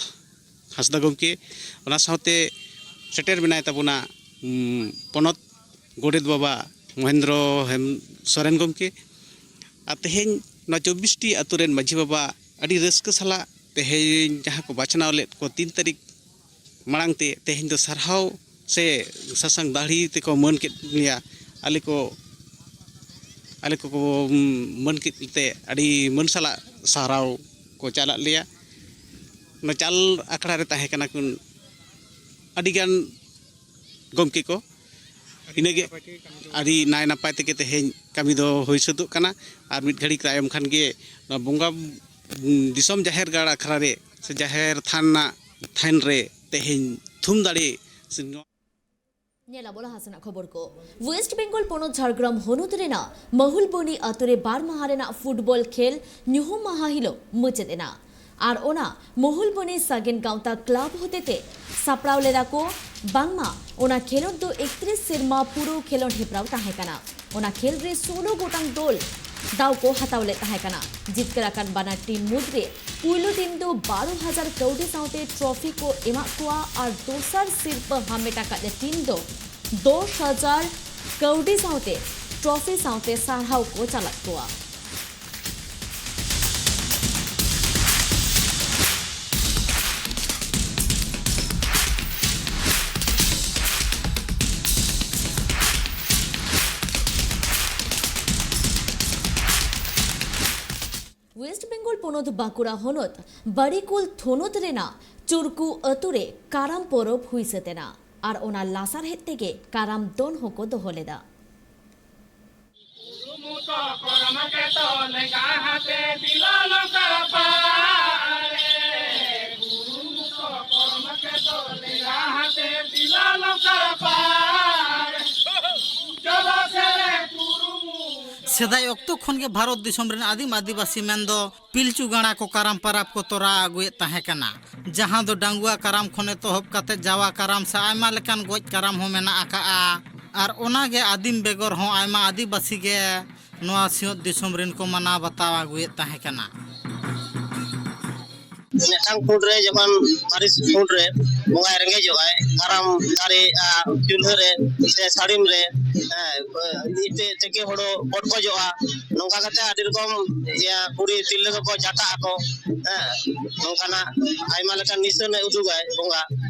ᱦᱟᱸᱥᱫᱟ ᱜᱚᱢᱠᱮ, ᱚᱱᱟ ᱥᱟᱶᱛᱮ ᱥᱮᱴᱮᱨ ᱢᱮᱱᱟᱭ ᱛᱟᱵᱚᱱᱟ, ᱩᱢ, ᱯᱚᱱᱚᱛ ᱜᱚᱰᱮᱛ ᱵᱟᱵᱟ ᱢᱚᱦᱮᱱᱫᱨᱚ ᱦᱮᱢ-, ᱥᱚᱨᱮᱱ ᱜᱚᱢᱠᱮ᱾ ᱟᱨ ᱛᱮᱦᱮᱧ ᱱᱚᱣᱟ ᱪᱚᱵᱵᱤᱥ ᱴᱤ ᱟᱹᱛᱩ ᱨᱮᱱ ᱢᱟᱹᱡᱷᱤ ᱵᱟᱵᱟ ᱟᱹᱰᱤ ᱨᱟᱹᱥᱠᱟᱹ ᱥᱟᱞᱟᱜ ᱛᱮᱦᱮᱧ ᱡᱟᱦᱟᱸ ᱠᱚ ᱵᱟᱪᱷᱱᱟᱣ ᱞᱮᱫ ᱠᱚ ᱛᱤᱱ ᱛᱟᱹᱨᱤᱠᱷ ᱢᱟᱲᱟᱝ ᱛᱮ, ᱛᱮᱦᱮᱧ ᱫᱚ ᱥᱟᱨᱦᱟᱣ ᱥᱮ ᱥᱟᱥᱟᱝ ᱫᱟᱹᱦᱲᱤ ᱛᱮᱠᱚ ᱢᱟᱹᱱ ᱠᱮᱫ ᱞᱮᱭᱟ᱾ ᱟᱞᱮ ᱠᱚ, ᱟᱞᱮ ᱠᱚᱠᱚ ᱢᱟᱹᱱ ᱠᱮᱫ ᱛᱮ ᱟᱹᱰᱤ ᱢᱟᱹᱱ ᱥᱟᱞᱟᱜ ᱥᱟᱨᱦᱟᱣ ᱠᱚ ᱪᱟᱞᱟᱫ ᱞᱮᱭᱟ᱾ ᱚᱱᱟ ᱪᱟᱞ ᱟᱠᱷᱲᱟ ᱨᱮ ᱛᱟᱦᱮᱸ ᱠᱟᱱᱟ ᱠᱚ ᱟᱹᱰᱤᱜᱟᱱ ᱜᱚᱢᱠᱮ ᱠᱚ᱾ ᱤᱱᱟᱹᱜᱮ ᱟᱹᱰᱤ ᱱᱟᱭ ᱱᱟᱯᱟᱭ ᱛᱮᱜᱮ ᱛᱮᱦᱮᱧ ᱠᱟᱹᱢᱤ ᱫᱚ ᱦᱩᱭ ᱥᱟᱹᱛᱚᱜ ᱠᱟᱱᱟ᱾ ᱟᱨ ᱢᱤᱫ ᱜᱷᱟᱹᱲᱤᱡ ᱛᱟᱭᱚᱢ ᱠᱷᱟᱱ ᱜᱮ ᱱᱚᱣᱟ ᱵᱚᱸᱜᱟ, ᱫᱤᱥᱚᱢ ᱡᱟᱦᱮᱨ ᱜᱟᱲ ᱟᱠᱷᱲᱟ ᱨᱮ ᱥᱮ ᱡᱟᱦᱮᱨ ᱛᱷᱟᱱ ᱨᱮᱱᱟᱜ ᱛᱷᱟᱱ ᱨᱮ ᱛᱮᱦᱮᱧ ᱛᱷᱩᱢ ᱫᱟᱲᱮ ᱥᱮ ᱱᱚᱣᱟ ᱧᱮᱞ ᱟᱵᱚᱱ ᱞᱟᱦᱟ ᱥᱮᱱᱟᱜ ᱠᱷᱚᱵᱚᱨ ᱠᱚ᱾ ᱳᱭᱮᱥᱴ ᱵᱮᱝᱜᱚᱞ ᱯᱚᱱᱚᱛ ᱡᱷᱟᱲᱜᱨᱟᱢ ᱦᱚᱱᱚᱛ ᱨᱮᱱᱟᱜ ᱢᱟᱦᱩᱞᱵᱚᱱᱤ ᱟᱛᱳ ᱨᱮ ᱵᱟᱨ ᱢᱟᱦᱟ ᱨᱮᱱᱟᱜ ᱯᱷᱩᱴᱵᱚᱞ ᱠᱷᱮᱞ ᱧᱩᱦᱩᱢ ᱢᱟᱦᱟ ᱦᱤᱞᱳᱜ ᱢᱩᱪᱟᱹᱫ ᱮᱱᱟ᱾ ᱟᱨ ᱚᱱᱟ ᱢᱚᱦᱩᱞᱵᱚᱱᱤ ᱥᱟᱜᱮᱱ ᱜᱟᱶᱛᱟ ᱠᱞᱟᱵᱽ ᱦᱚᱛᱮᱛᱮ ᱥᱟᱯᱲᱟᱣ ᱞᱮᱫᱟ ᱠᱚ᱾ ᱵᱟᱝᱢᱟ ᱚᱱᱟ ᱠᱷᱮᱞᱳᱰ ᱫᱚ ᱮᱠᱛᱨᱤᱥ ᱥᱮᱨᱢᱟ ᱯᱩᱨᱟᱹᱣ ᱠᱷᱮᱞᱳᱰ ᱦᱮᱯᱨᱟᱣ ᱛᱟᱦᱮᱸ ᱠᱟᱱᱟ᱾ ᱚᱱᱟ ᱠᱷᱮᱞ ᱨᱮ ᱥᱳᱞᱳ ᱜᱚᱴᱟᱝ ᱫᱚᱞ ᱫᱟᱣ ᱠᱚ ᱦᱟᱛᱟᱣ ᱞᱮᱫ ᱛᱟᱦᱮᱸ ᱠᱟᱱᱟ᱾ ᱡᱤᱛᱠᱟᱹᱨ ᱟᱠᱟᱱ ᱵᱟᱱᱟᱨ ᱴᱤᱢ ᱢᱩᱫᱽᱨᱮ ᱯᱩᱭᱞᱩ ᱴᱤᱢ ᱫᱚ ᱵᱟᱨᱚ ᱦᱟᱡᱟᱨ ᱠᱟᱹᱣᱰᱤ ᱥᱟᱶᱛᱮ ᱴᱨᱚᱯᱷᱤ ᱠᱚ ᱮᱢᱟᱜ ᱠᱚᱣᱟ ᱟᱨ ᱫᱚᱥᱟᱨ ᱥᱤᱨᱯᱟᱹ ᱦᱟᱢᱮᱴ ᱟᱠᱟᱫ ᱴᱤᱢ ᱫᱚ ᱫᱚᱥ ᱦᱟᱡᱟᱨ ᱠᱟᱹᱣᱰᱤ ᱥᱟᱶᱛᱮ ᱴᱨᱚᱯᱷᱤ ᱥᱟᱶᱛᱮ ᱥᱟᱨᱦᱟᱣ ᱠᱚ ᱪᱟᱞᱟᱫ ᱠᱚᱣᱟ᱾ ᱳᱭᱮᱥᱴ ᱵᱮᱝᱜᱚᱞ ᱯᱚᱱᱚᱛ ᱵᱟᱸᱠᱩᱲᱟ ᱦᱚᱱᱚᱛ ᱵᱟᱨᱤᱠᱩᱞ ᱛᱷᱚᱱᱚᱛ ᱨᱮᱱᱟᱜ ᱪᱩᱨᱠᱩ ᱟᱹᱛᱩ ᱨᱮ ᱠᱟᱨᱟᱢ ᱯᱚᱨᱚᱵᱽ ᱦᱩᱭ ᱥᱟᱹᱛ ᱮᱱᱟ ᱟᱨ ᱚᱱᱟ ᱞᱟᱥᱟᱨᱦᱮᱫ ᱛᱮᱜᱮ ᱠᱟᱨᱟᱢ ᱫᱚᱱ ᱦᱚᱸᱠᱚ ᱫᱚᱦᱚ ᱞᱮᱫᱟ᱾ ᱥᱮᱫᱟᱭ ᱚᱠᱛᱚ ᱠᱷᱚᱱ ᱜᱮ ᱵᱷᱟᱨᱚᱛ ᱫᱤᱥᱚᱢ ᱨᱮᱱ ᱟᱹᱫᱤᱢ ᱟᱹᱫᱤᱵᱟᱹᱥᱤ ᱢᱮᱱᱫᱚ ᱯᱤᱞᱪᱩ ᱜᱟᱲᱟ ᱠᱚ ᱠᱟᱨᱟᱢ ᱯᱟᱨᱟᱵᱽ ᱠᱚ ᱛᱚᱨᱟᱣ ᱟᱹᱜᱩᱭᱮᱫ ᱛᱟᱦᱮᱸ ᱠᱟᱱᱟ, ᱡᱟᱦᱟᱸ ᱫᱚ ᱰᱟᱺᱜᱩᱣᱟ ᱠᱟᱨᱟᱢ ᱠᱷᱚᱱ ᱮᱛᱚᱦᱚᱵ ᱠᱟᱛᱮ ᱡᱟᱣᱟ ᱠᱟᱨᱟᱢ ᱥᱮ ᱟᱭᱢᱟ ᱞᱮᱠᱟᱱ ᱜᱚᱡ ᱠᱟᱨᱟᱢ ᱦᱚᱸ ᱢᱮᱱᱟᱜ ᱟᱠᱟᱜᱼᱟ᱾ ᱟᱨ ᱚᱱᱟᱜᱮ ᱟᱹᱫᱤᱢ ᱵᱮᱜᱚᱨ ᱦᱚᱸ ᱟᱭᱢᱟ ᱟᱹᱫᱤᱵᱟᱹᱥᱤ ᱜᱮ ᱱᱚᱣᱟ ᱥᱤᱧᱚᱛ ᱫᱤᱥᱚᱢ ᱨᱮᱱ ᱠᱚ ᱢᱟᱱᱟᱣ ᱵᱟᱛᱟᱣ ᱟᱹᱜᱩᱭᱮᱫ ᱛᱟᱦᱮᱸ ᱠᱟᱱᱟ᱾ ᱢᱤᱫᱴᱟᱝ ᱠᱷᱩᱸᱴ ᱨᱮ ᱡᱚᱠᱷᱚᱱ ᱯᱟᱹᱨᱤᱥ ᱠᱷᱩᱸᱴ ᱨᱮ ᱵᱚᱸᱜᱟᱭ ᱨᱮᱸᱜᱮᱡᱚᱜᱼᱟᱭ, ᱠᱟᱨᱟᱢ ᱫᱟᱨᱮ ᱟᱨ ᱪᱩᱞᱦᱟᱹ ᱨᱮ ᱥᱮ ᱥᱟᱹᱲᱤᱢ ᱨᱮ, ᱦᱮᱸ, ᱤᱛᱟᱹ ᱛᱮᱠᱮ ᱦᱳᱲᱳ ᱯᱚᱴᱠᱚᱡᱚᱜᱼᱟ᱾ ᱱᱚᱝᱠᱟ ᱠᱟᱛᱮ ᱟᱹᱰᱤ ᱨᱚᱠᱚᱢ ᱤᱭᱟᱹ ᱠᱩᱲᱤ ᱛᱤᱨᱞᱟᱹ ᱠᱚᱠᱚ ᱡᱟᱴᱟᱜ ᱟᱠᱚ᱾ ᱦᱮᱸ, ᱱᱚᱝᱠᱟᱱᱟᱜ ᱟᱭᱢᱟ ᱞᱮᱠᱟᱱ ᱱᱤᱥᱟᱹᱱᱮ ᱩᱫᱩᱜᱟᱭ ᱵᱚᱸᱜᱟ᱾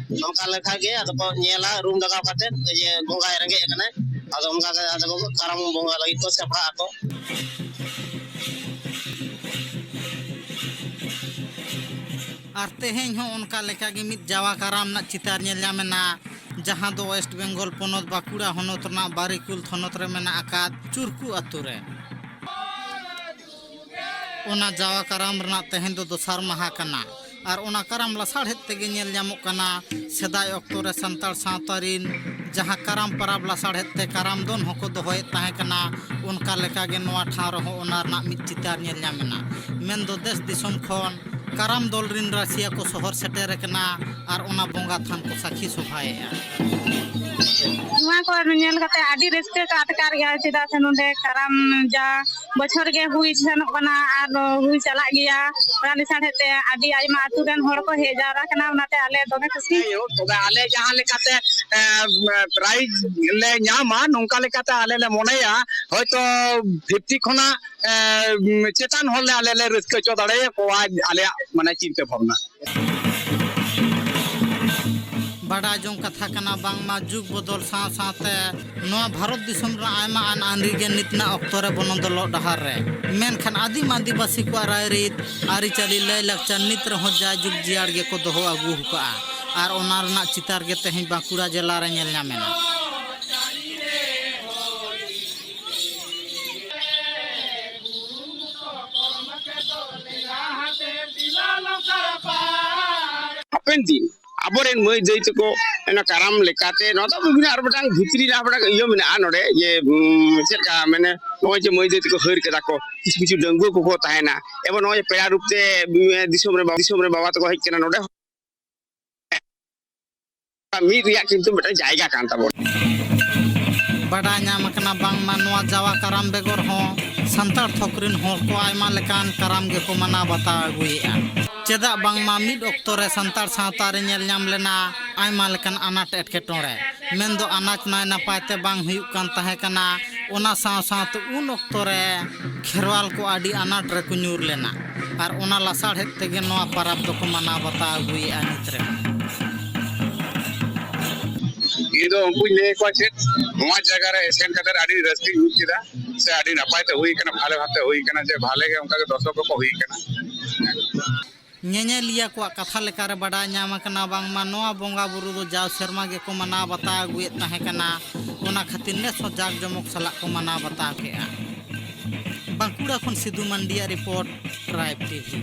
ᱚᱱᱠᱟ ᱞᱮᱠᱟ ᱜᱮ ᱟᱫᱚ ᱠᱚ ᱧᱮᱞᱟ, ᱨᱩᱢ ᱞᱟᱜᱟᱣ ᱠᱟᱛᱮ ᱡᱮ ᱵᱚᱸᱜᱟᱭ ᱨᱮᱸᱜᱮᱡ ᱟᱠᱟᱱᱟᱭ᱾ ᱟᱫᱚ ᱚᱱᱠᱟ ᱜᱮ ᱟᱫᱚ ᱠᱚ ᱠᱟᱨᱟᱢ ᱵᱚᱸᱜᱟ ᱞᱟᱹᱜᱤᱫ ᱠᱚ ᱥᱟᱯᱲᱟᱜ ᱟᱠᱚ᱾ ᱟᱨ ᱛᱮᱦᱮᱧ ᱦᱚᱸ ᱚᱱᱠᱟ ᱞᱮᱠᱟᱜᱮ ᱢᱤᱫ ᱡᱟᱣᱟ ᱠᱟᱨᱟᱢ ᱨᱮᱱᱟᱜ ᱪᱤᱛᱟᱨ ᱧᱮᱞ ᱧᱟᱢ ᱮᱱᱟ, ᱡᱟᱦᱟᱸ ᱫᱚ ᱳᱭᱮᱥᱴ ᱵᱮᱝᱜᱚᱞ ᱯᱚᱱᱚᱛ ᱵᱟᱸᱠᱩᱲᱟ ᱦᱚᱱᱚᱛ ᱨᱮᱱᱟᱜ ᱵᱟᱨᱤᱠᱩᱞ ᱛᱷᱚᱱᱚᱛ ᱨᱮ ᱢᱮᱱᱟᱜ ᱟᱠᱟᱫ ᱪᱩᱨᱠᱩ ᱟᱛᱳ ᱨᱮ᱾ ᱚᱱᱟ ᱡᱟᱣᱟ ᱠᱟᱨᱟᱢ ᱨᱮᱱᱟᱜ ᱛᱮᱦᱮᱧ ᱫᱚ ᱫᱚᱥᱟᱨ ᱢᱟᱦᱟ ᱠᱟᱱᱟ᱾ ᱟᱨ ᱚᱱᱟ ᱠᱟᱨᱟᱢ ᱞᱟᱥᱟᱲᱦᱮᱫ ᱛᱮᱜᱮ ᱧᱮᱞ ᱧᱟᱢᱚᱜ ᱠᱟᱱᱟ, ᱥᱮᱫᱟᱭ ᱚᱠᱛᱚ ᱨᱮ ᱥᱟᱱᱛᱟᱲ ᱥᱟᱶᱛᱟ ᱨᱤᱱ ᱡᱟᱦᱟᱸ ᱠᱟᱨᱟᱢ ᱯᱟᱨᱟᱵᱽ ᱞᱟᱥᱟᱲᱦᱮᱫ ᱛᱮ ᱠᱟᱨᱟᱢ ᱫᱚᱱ ᱦᱚᱸᱠᱚ ᱫᱚᱦᱚᱭᱮᱫ ᱛᱟᱦᱮᱸ ᱠᱟᱱᱟ, ᱚᱱᱠᱟ ᱞᱮᱠᱟᱜᱮ ᱱᱚᱣᱟ ᱴᱷᱟᱶ ᱨᱮᱦᱚᱸ ᱚᱱᱟ ᱨᱮᱱᱟᱜ ᱢᱤᱫ ᱪᱤᱛᱟᱹᱨ ᱧᱮᱞ ᱧᱟᱢ ᱮᱱᱟ᱾ ᱢᱮᱱᱫᱚ ᱫᱮᱥ ᱫᱤᱥᱚᱢ ᱠᱷᱚᱱ ᱠᱟᱨᱟᱢ ᱫᱚᱞ ᱨᱤᱱ ᱨᱟᱹᱥᱤᱭᱟ ᱠᱚ ᱥᱚᱦᱚᱨ ᱥᱮᱴᱮᱨ ᱟᱠᱟᱱᱟ ᱟᱨ ᱚᱱᱟ ᱵᱚᱸᱜᱟ ᱛᱷᱟᱱ ᱠᱚ ᱥᱟᱹᱠᱷᱤ ᱥᱚᱵᱷᱟᱭᱮᱫᱼᱟ᱾ ᱱᱚᱣᱟ ᱠᱚ ᱧᱮᱞ ᱠᱟᱛᱮ ᱟᱹᱰᱤ ᱨᱟᱹᱥᱠᱟᱹ ᱠᱚ ᱟᱴᱠᱟᱨ ᱜᱮᱭᱟ, ᱪᱮᱫᱟᱜ ᱥᱮ ᱱᱚᱰᱮ ᱠᱟᱨᱟᱢ ᱡᱟ ᱵᱚᱪᱷᱚᱨ ᱜᱮ ᱦᱩᱭ ᱥᱮᱱᱚᱜ ᱠᱟᱱᱟ ᱟᱨ ᱦᱩᱭ ᱪᱟᱞᱟᱜ ᱜᱮᱭᱟ᱾ ᱚᱱᱟ ᱞᱮᱥᱟᱲᱦᱮᱫ ᱛᱮ ᱟᱹᱰᱤ ᱟᱭᱢᱟ ᱟᱹᱛᱩ ᱨᱮᱱ ᱦᱚᱲ ᱠᱚ ᱦᱮᱡ ᱡᱟᱣᱨᱟ ᱠᱟᱱᱟ, ᱚᱱᱟᱛᱮ ᱟᱞᱮ ᱫᱚᱢᱮ ᱠᱩᱥᱤ᱾ ᱛᱚᱵᱮ ᱟᱞᱮ ᱡᱟᱦᱟᱸ ᱞᱮᱠᱟᱛᱮ, ᱮ, ᱯᱨᱟᱭᱤᱡᱽ ᱞᱮ ᱧᱟᱢᱟ, ᱱᱚᱝᱠᱟ ᱞᱮᱠᱟᱛᱮ ᱟᱞᱮ ᱞᱮ ᱢᱚᱱᱮᱭᱟ, ᱦᱚᱭᱛᱚ ᱯᱷᱤᱯᱴᱤ ᱠᱷᱚᱱᱟᱜ, ᱮ, ᱪᱮᱛᱟᱱ ᱦᱚᱲ ᱞᱮ ᱟᱞᱮ ᱞᱮ ᱨᱟᱹᱥᱠᱟᱹ ᱦᱚᱪᱚ ᱫᱟᱲᱮᱭᱟᱠᱚᱣᱟ, ᱟᱞᱮᱭᱟᱜ ᱢᱟᱱᱮ ᱪᱤᱱᱛᱟᱹ ᱵᱷᱟᱵᱽᱱᱟ᱾ ᱵᱟᱰᱟᱭ ᱡᱚᱝ ᱠᱟᱛᱷᱟ ᱠᱟᱱᱟ, ᱵᱟᱝᱢᱟ ᱡᱩᱜᱽ ᱵᱚᱫᱚᱞ ᱥᱟᱶ ᱥᱟᱶᱛᱮ ᱱᱚᱣᱟ ᱵᱷᱟᱨᱚᱛ ᱫᱤᱥᱚᱢ ᱨᱮᱱᱟᱜ ᱟᱭᱢᱟ ᱟᱱ ᱟᱹᱱ ᱨᱮᱜᱮ ᱱᱤᱛ ᱨᱮᱱᱟᱜ ᱚᱠᱛᱚ ᱨᱮ ᱵᱚᱱᱚᱫᱚᱞᱚᱜ ᱰᱟᱦᱟᱨ ᱨᱮ, ᱢᱮᱱᱠᱷᱟᱱ ᱟᱹᱫᱤᱢ ᱟᱹᱫᱤᱵᱟᱹᱥᱤ ᱠᱚᱣᱟᱜ ᱨᱟᱭᱨᱤᱛ, ᱟᱹᱨᱤᱪᱟᱹᱞᱤ, ᱞᱟᱹᱭᱼᱞᱟᱠᱪᱟᱨ ᱱᱤᱛ ᱨᱮᱦᱚᱸ ᱡᱟᱭᱡᱩᱜᱽ ᱡᱤᱭᱟᱹᱲ ᱜᱮᱠᱚ ᱫᱚᱦᱚ ᱟᱹᱜᱩ ᱟᱠᱟᱫᱼᱟ᱾ ᱟᱨ ᱚᱱᱟ ᱨᱮᱱᱟᱜ ᱪᱤᱛᱟᱨ ᱜᱮ ᱛᱮᱦᱮᱧ ᱵᱟᱸᱠᱩᱲᱟ ᱡᱮᱞᱟ ᱨᱮ ᱧᱮᱞ ᱧᱟᱢ ᱮᱱᱟ᱾ ᱦᱟᱯᱮᱱ ᱫᱤᱱ ᱟᱵᱚᱨᱮᱱ ᱢᱟᱹᱭ ᱫᱟᱹᱭ ᱛᱟᱠᱚ ᱚᱱᱟ ᱠᱟᱨᱟᱢ ᱞᱮᱠᱟᱛᱮ, ᱱᱚᱣᱟ ᱫᱚ ᱵᱤᱵᱷᱤᱱᱱᱚ ᱟᱨ ᱢᱤᱫᱴᱟᱝ ᱵᱷᱤᱛᱨᱤ ᱨᱮ ᱟᱨ ᱢᱤᱫᱴᱟᱝ ᱤᱭᱟᱹ ᱢᱮᱱᱟᱜᱼᱟ ᱱᱚᱰᱮ, ᱡᱮ, ᱩᱸ, ᱪᱮᱫ ᱞᱮᱠᱟ, ᱢᱟᱱᱮ, ᱱᱚᱜᱼᱚᱭ ᱡᱮ ᱢᱟᱹᱭ ᱫᱟᱹᱭ ᱛᱟᱠᱚ ᱦᱟᱹᱨ ᱠᱮᱫᱟ ᱠᱚ, ᱠᱤᱪᱷᱩ ᱠᱤᱪᱷᱩ ᱰᱟᱺᱜᱩᱣᱟᱹ ᱠᱚᱠᱚ ᱛᱟᱦᱮᱱᱟ, ᱮᱵᱚᱝ ᱱᱚᱜᱼᱚᱭ ᱡᱮ ᱯᱮᱲᱟ ᱨᱩᱯ ᱛᱮ, ᱩᱸ, ᱫᱤᱥᱚᱢ ᱨᱮ, ᱫᱤᱥᱚᱢ ᱨᱮ ᱵᱟᱵᱟ ᱛᱟᱠᱚ ᱦᱮᱡ ᱠᱟᱱᱟ ᱱᱚᱰᱮ᱾ ᱢᱤᱫ ᱨᱮᱭᱟᱜ ᱠᱤᱱᱛᱩ ᱢᱤᱫᱴᱟᱝ ᱡᱟᱭᱜᱟ ᱠᱟᱱ ᱛᱟᱵᱚᱱᱟ᱾ ᱵᱟᱰᱟᱭ ᱧᱟᱢ ᱟᱠᱟᱱᱟ, ᱵᱟᱝᱢᱟ ᱱᱚᱣᱟ ᱡᱟᱣᱟ ᱠᱟᱨᱟᱢ ᱵᱮᱜᱚᱨ ᱦᱚᱸ ᱥᱟᱱᱛᱟᱲ ᱛᱷᱚᱠ ᱨᱤᱱ ᱦᱚᱲ ᱠᱚ ᱟᱭᱢᱟ ᱞᱮᱠᱟᱱ ᱠᱟᱨᱟᱢ ᱜᱮᱠᱚ ᱢᱟᱱᱟᱣ ᱵᱟᱛᱟᱣ ᱟᱹᱜᱩᱭᱮᱫᱼᱟ᱾ ᱪᱮᱫᱟᱜ ᱵᱟᱝᱢᱟ ᱢᱤᱫ ᱚᱠᱛᱚ ᱨᱮ ᱥᱟᱱᱛᱟᱲ ᱥᱟᱶᱛᱟ ᱨᱮ ᱧᱮᱞ ᱧᱟᱢ ᱞᱮᱱᱟ ᱟᱭᱢᱟ ᱞᱮᱠᱟᱱ ᱟᱱᱟᱴ ᱮᱴᱠᱮᱴᱚᱬᱮ, ᱢᱮᱱᱫᱚ ᱟᱱᱟᱡᱽ ᱱᱟᱭ ᱱᱟᱯᱟᱭ ᱛᱮ ᱵᱟᱝ ᱦᱩᱭᱩᱜ ᱠᱟᱱ ᱛᱟᱦᱮᱸ ᱠᱟᱱᱟ᱾ ᱚᱱᱟ ᱥᱟᱶ ᱥᱟᱶᱛᱮ ᱩᱱ ᱚᱠᱛᱚ ᱨᱮ ᱠᱷᱮᱨᱣᱟᱞ ᱠᱚ ᱟᱹᱰᱤ ᱟᱱᱟᱴ ᱨᱮᱠᱚ ᱧᱩᱨ ᱞᱮᱱᱟ ᱟᱨ ᱚᱱᱟ ᱞᱟᱥᱟᱲᱦᱮᱫ ᱛᱮᱜᱮ ᱱᱚᱣᱟ ᱯᱟᱨᱟᱵᱽ ᱫᱚᱠᱚ ᱢᱟᱱᱟᱣ ᱵᱟᱛᱟᱣ ᱟᱹᱜᱩᱭᱮᱫᱼᱟ ᱱᱤᱛ ᱨᱮᱦᱚᱸ᱾ ᱤᱧ ᱫᱚ ᱩᱱᱠᱩᱧ ᱞᱟᱹᱭ ᱟᱠᱚᱣᱟ ᱪᱮᱫ, ᱱᱚᱣᱟ ᱡᱟᱭᱜᱟ ᱨᱮ ᱥᱮᱱ ᱠᱟᱛᱮ ᱟᱹᱰᱤ ᱨᱟᱹᱥᱠᱟᱹᱧ ᱵᱩᱡ ᱠᱮᱫᱟ, ᱥᱮ ᱟᱹᱰᱤ ᱱᱟᱯᱟᱭ ᱛᱮ ᱦᱩᱭ ᱠᱟᱱᱟ, ᱵᱷᱟᱞᱮ ᱵᱷᱟᱵᱛᱮ ᱦᱩᱭ ᱠᱟᱱᱟ, ᱡᱮ ᱵᱷᱟᱞᱮ ᱜᱮ ᱚᱱᱠᱟ ᱜᱮ ᱫᱚᱨᱥᱚᱠ ᱠᱚᱠᱚ ᱦᱩᱭ ᱠᱟᱱᱟ᱾ ᱧᱮᱧᱮᱞᱤᱭᱟᱹ ᱠᱚᱣᱟᱜ ᱠᱟᱛᱷᱟ ᱞᱮᱠᱟᱨᱮ ᱵᱟᱰᱟᱭ ᱧᱟᱢ ᱟᱠᱟᱱᱟ, ᱵᱟᱝᱢᱟ ᱱᱚᱣᱟ ᱵᱚᱸᱜᱟ ᱵᱩᱨᱩ ᱫᱚ ᱡᱟᱣ ᱥᱮᱨᱢᱟ ᱜᱮᱠᱚ ᱢᱟᱱᱟᱣ ᱵᱟᱛᱟᱣ ᱟᱹᱜᱩᱭᱮᱫ ᱛᱟᱦᱮᱸ ᱠᱟᱱᱟ, ᱚᱱᱟ ᱠᱷᱟᱹᱛᱤᱨ ᱱᱮᱥ ᱦᱚᱸ ᱡᱟᱠ ᱡᱚᱢᱚᱠ ᱥᱟᱞᱟᱜ ᱠᱚ ᱢᱟᱱᱟᱣ ᱵᱟᱛᱟᱣ ᱠᱮᱫᱼᱟ᱾ ᱵᱟᱸᱠᱩᱲᱟ ᱠᱷᱚᱱ ᱥᱤᱫᱩ ᱢᱟᱱᱰᱤᱭᱟᱜ ᱨᱤᱯᱳᱨᱴ, ᱴᱨᱟᱭᱤᱵᱽ ᱴᱤᱵᱷᱤ᱾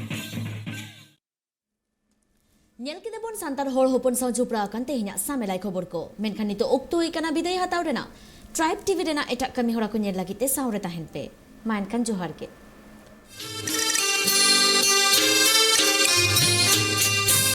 ᱧᱮᱞ ᱠᱮᱫᱟ ᱵᱚᱱ ᱥᱟᱱᱛᱟᱲ ᱦᱚᱲ ᱦᱚᱯᱚᱱ ᱥᱟᱶ ᱡᱚᱯᱲᱟᱣ ᱟᱠᱟᱱ ᱛᱮᱦᱮᱧᱟᱜ ᱥᱟᱢᱮᱞᱟᱭ ᱠᱷᱚᱵᱚᱨ ᱠᱚ᱾ ᱢᱮᱱᱠᱷᱟᱱ ᱱᱤᱛᱚᱜ ᱚᱠᱛᱚ ᱦᱩᱭ ᱠᱟᱱᱟ ᱵᱤᱫᱟᱹᱭ ᱦᱟᱛᱟᱣ ᱨᱮᱱᱟᱜ᱾ ᱴᱨᱟᱭᱤᱵᱽ ᱴᱤᱵᱷᱤ ᱨᱮᱱᱟᱜ ᱮᱴᱟᱜ ᱠᱟᱹᱢᱤ ᱦᱚᱨᱟ ᱠᱚ ᱧᱮᱞ ᱞᱟᱹᱜᱤᱫ ᱛᱮ ᱥᱟᱶ ᱨᱮ ᱛᱟᱦᱮᱱ ᱯᱮ᱾ ᱢᱟ ᱮᱱᱠᱷᱟᱱ ᱡᱚᱦᱟᱨ ᱜᱮ᱾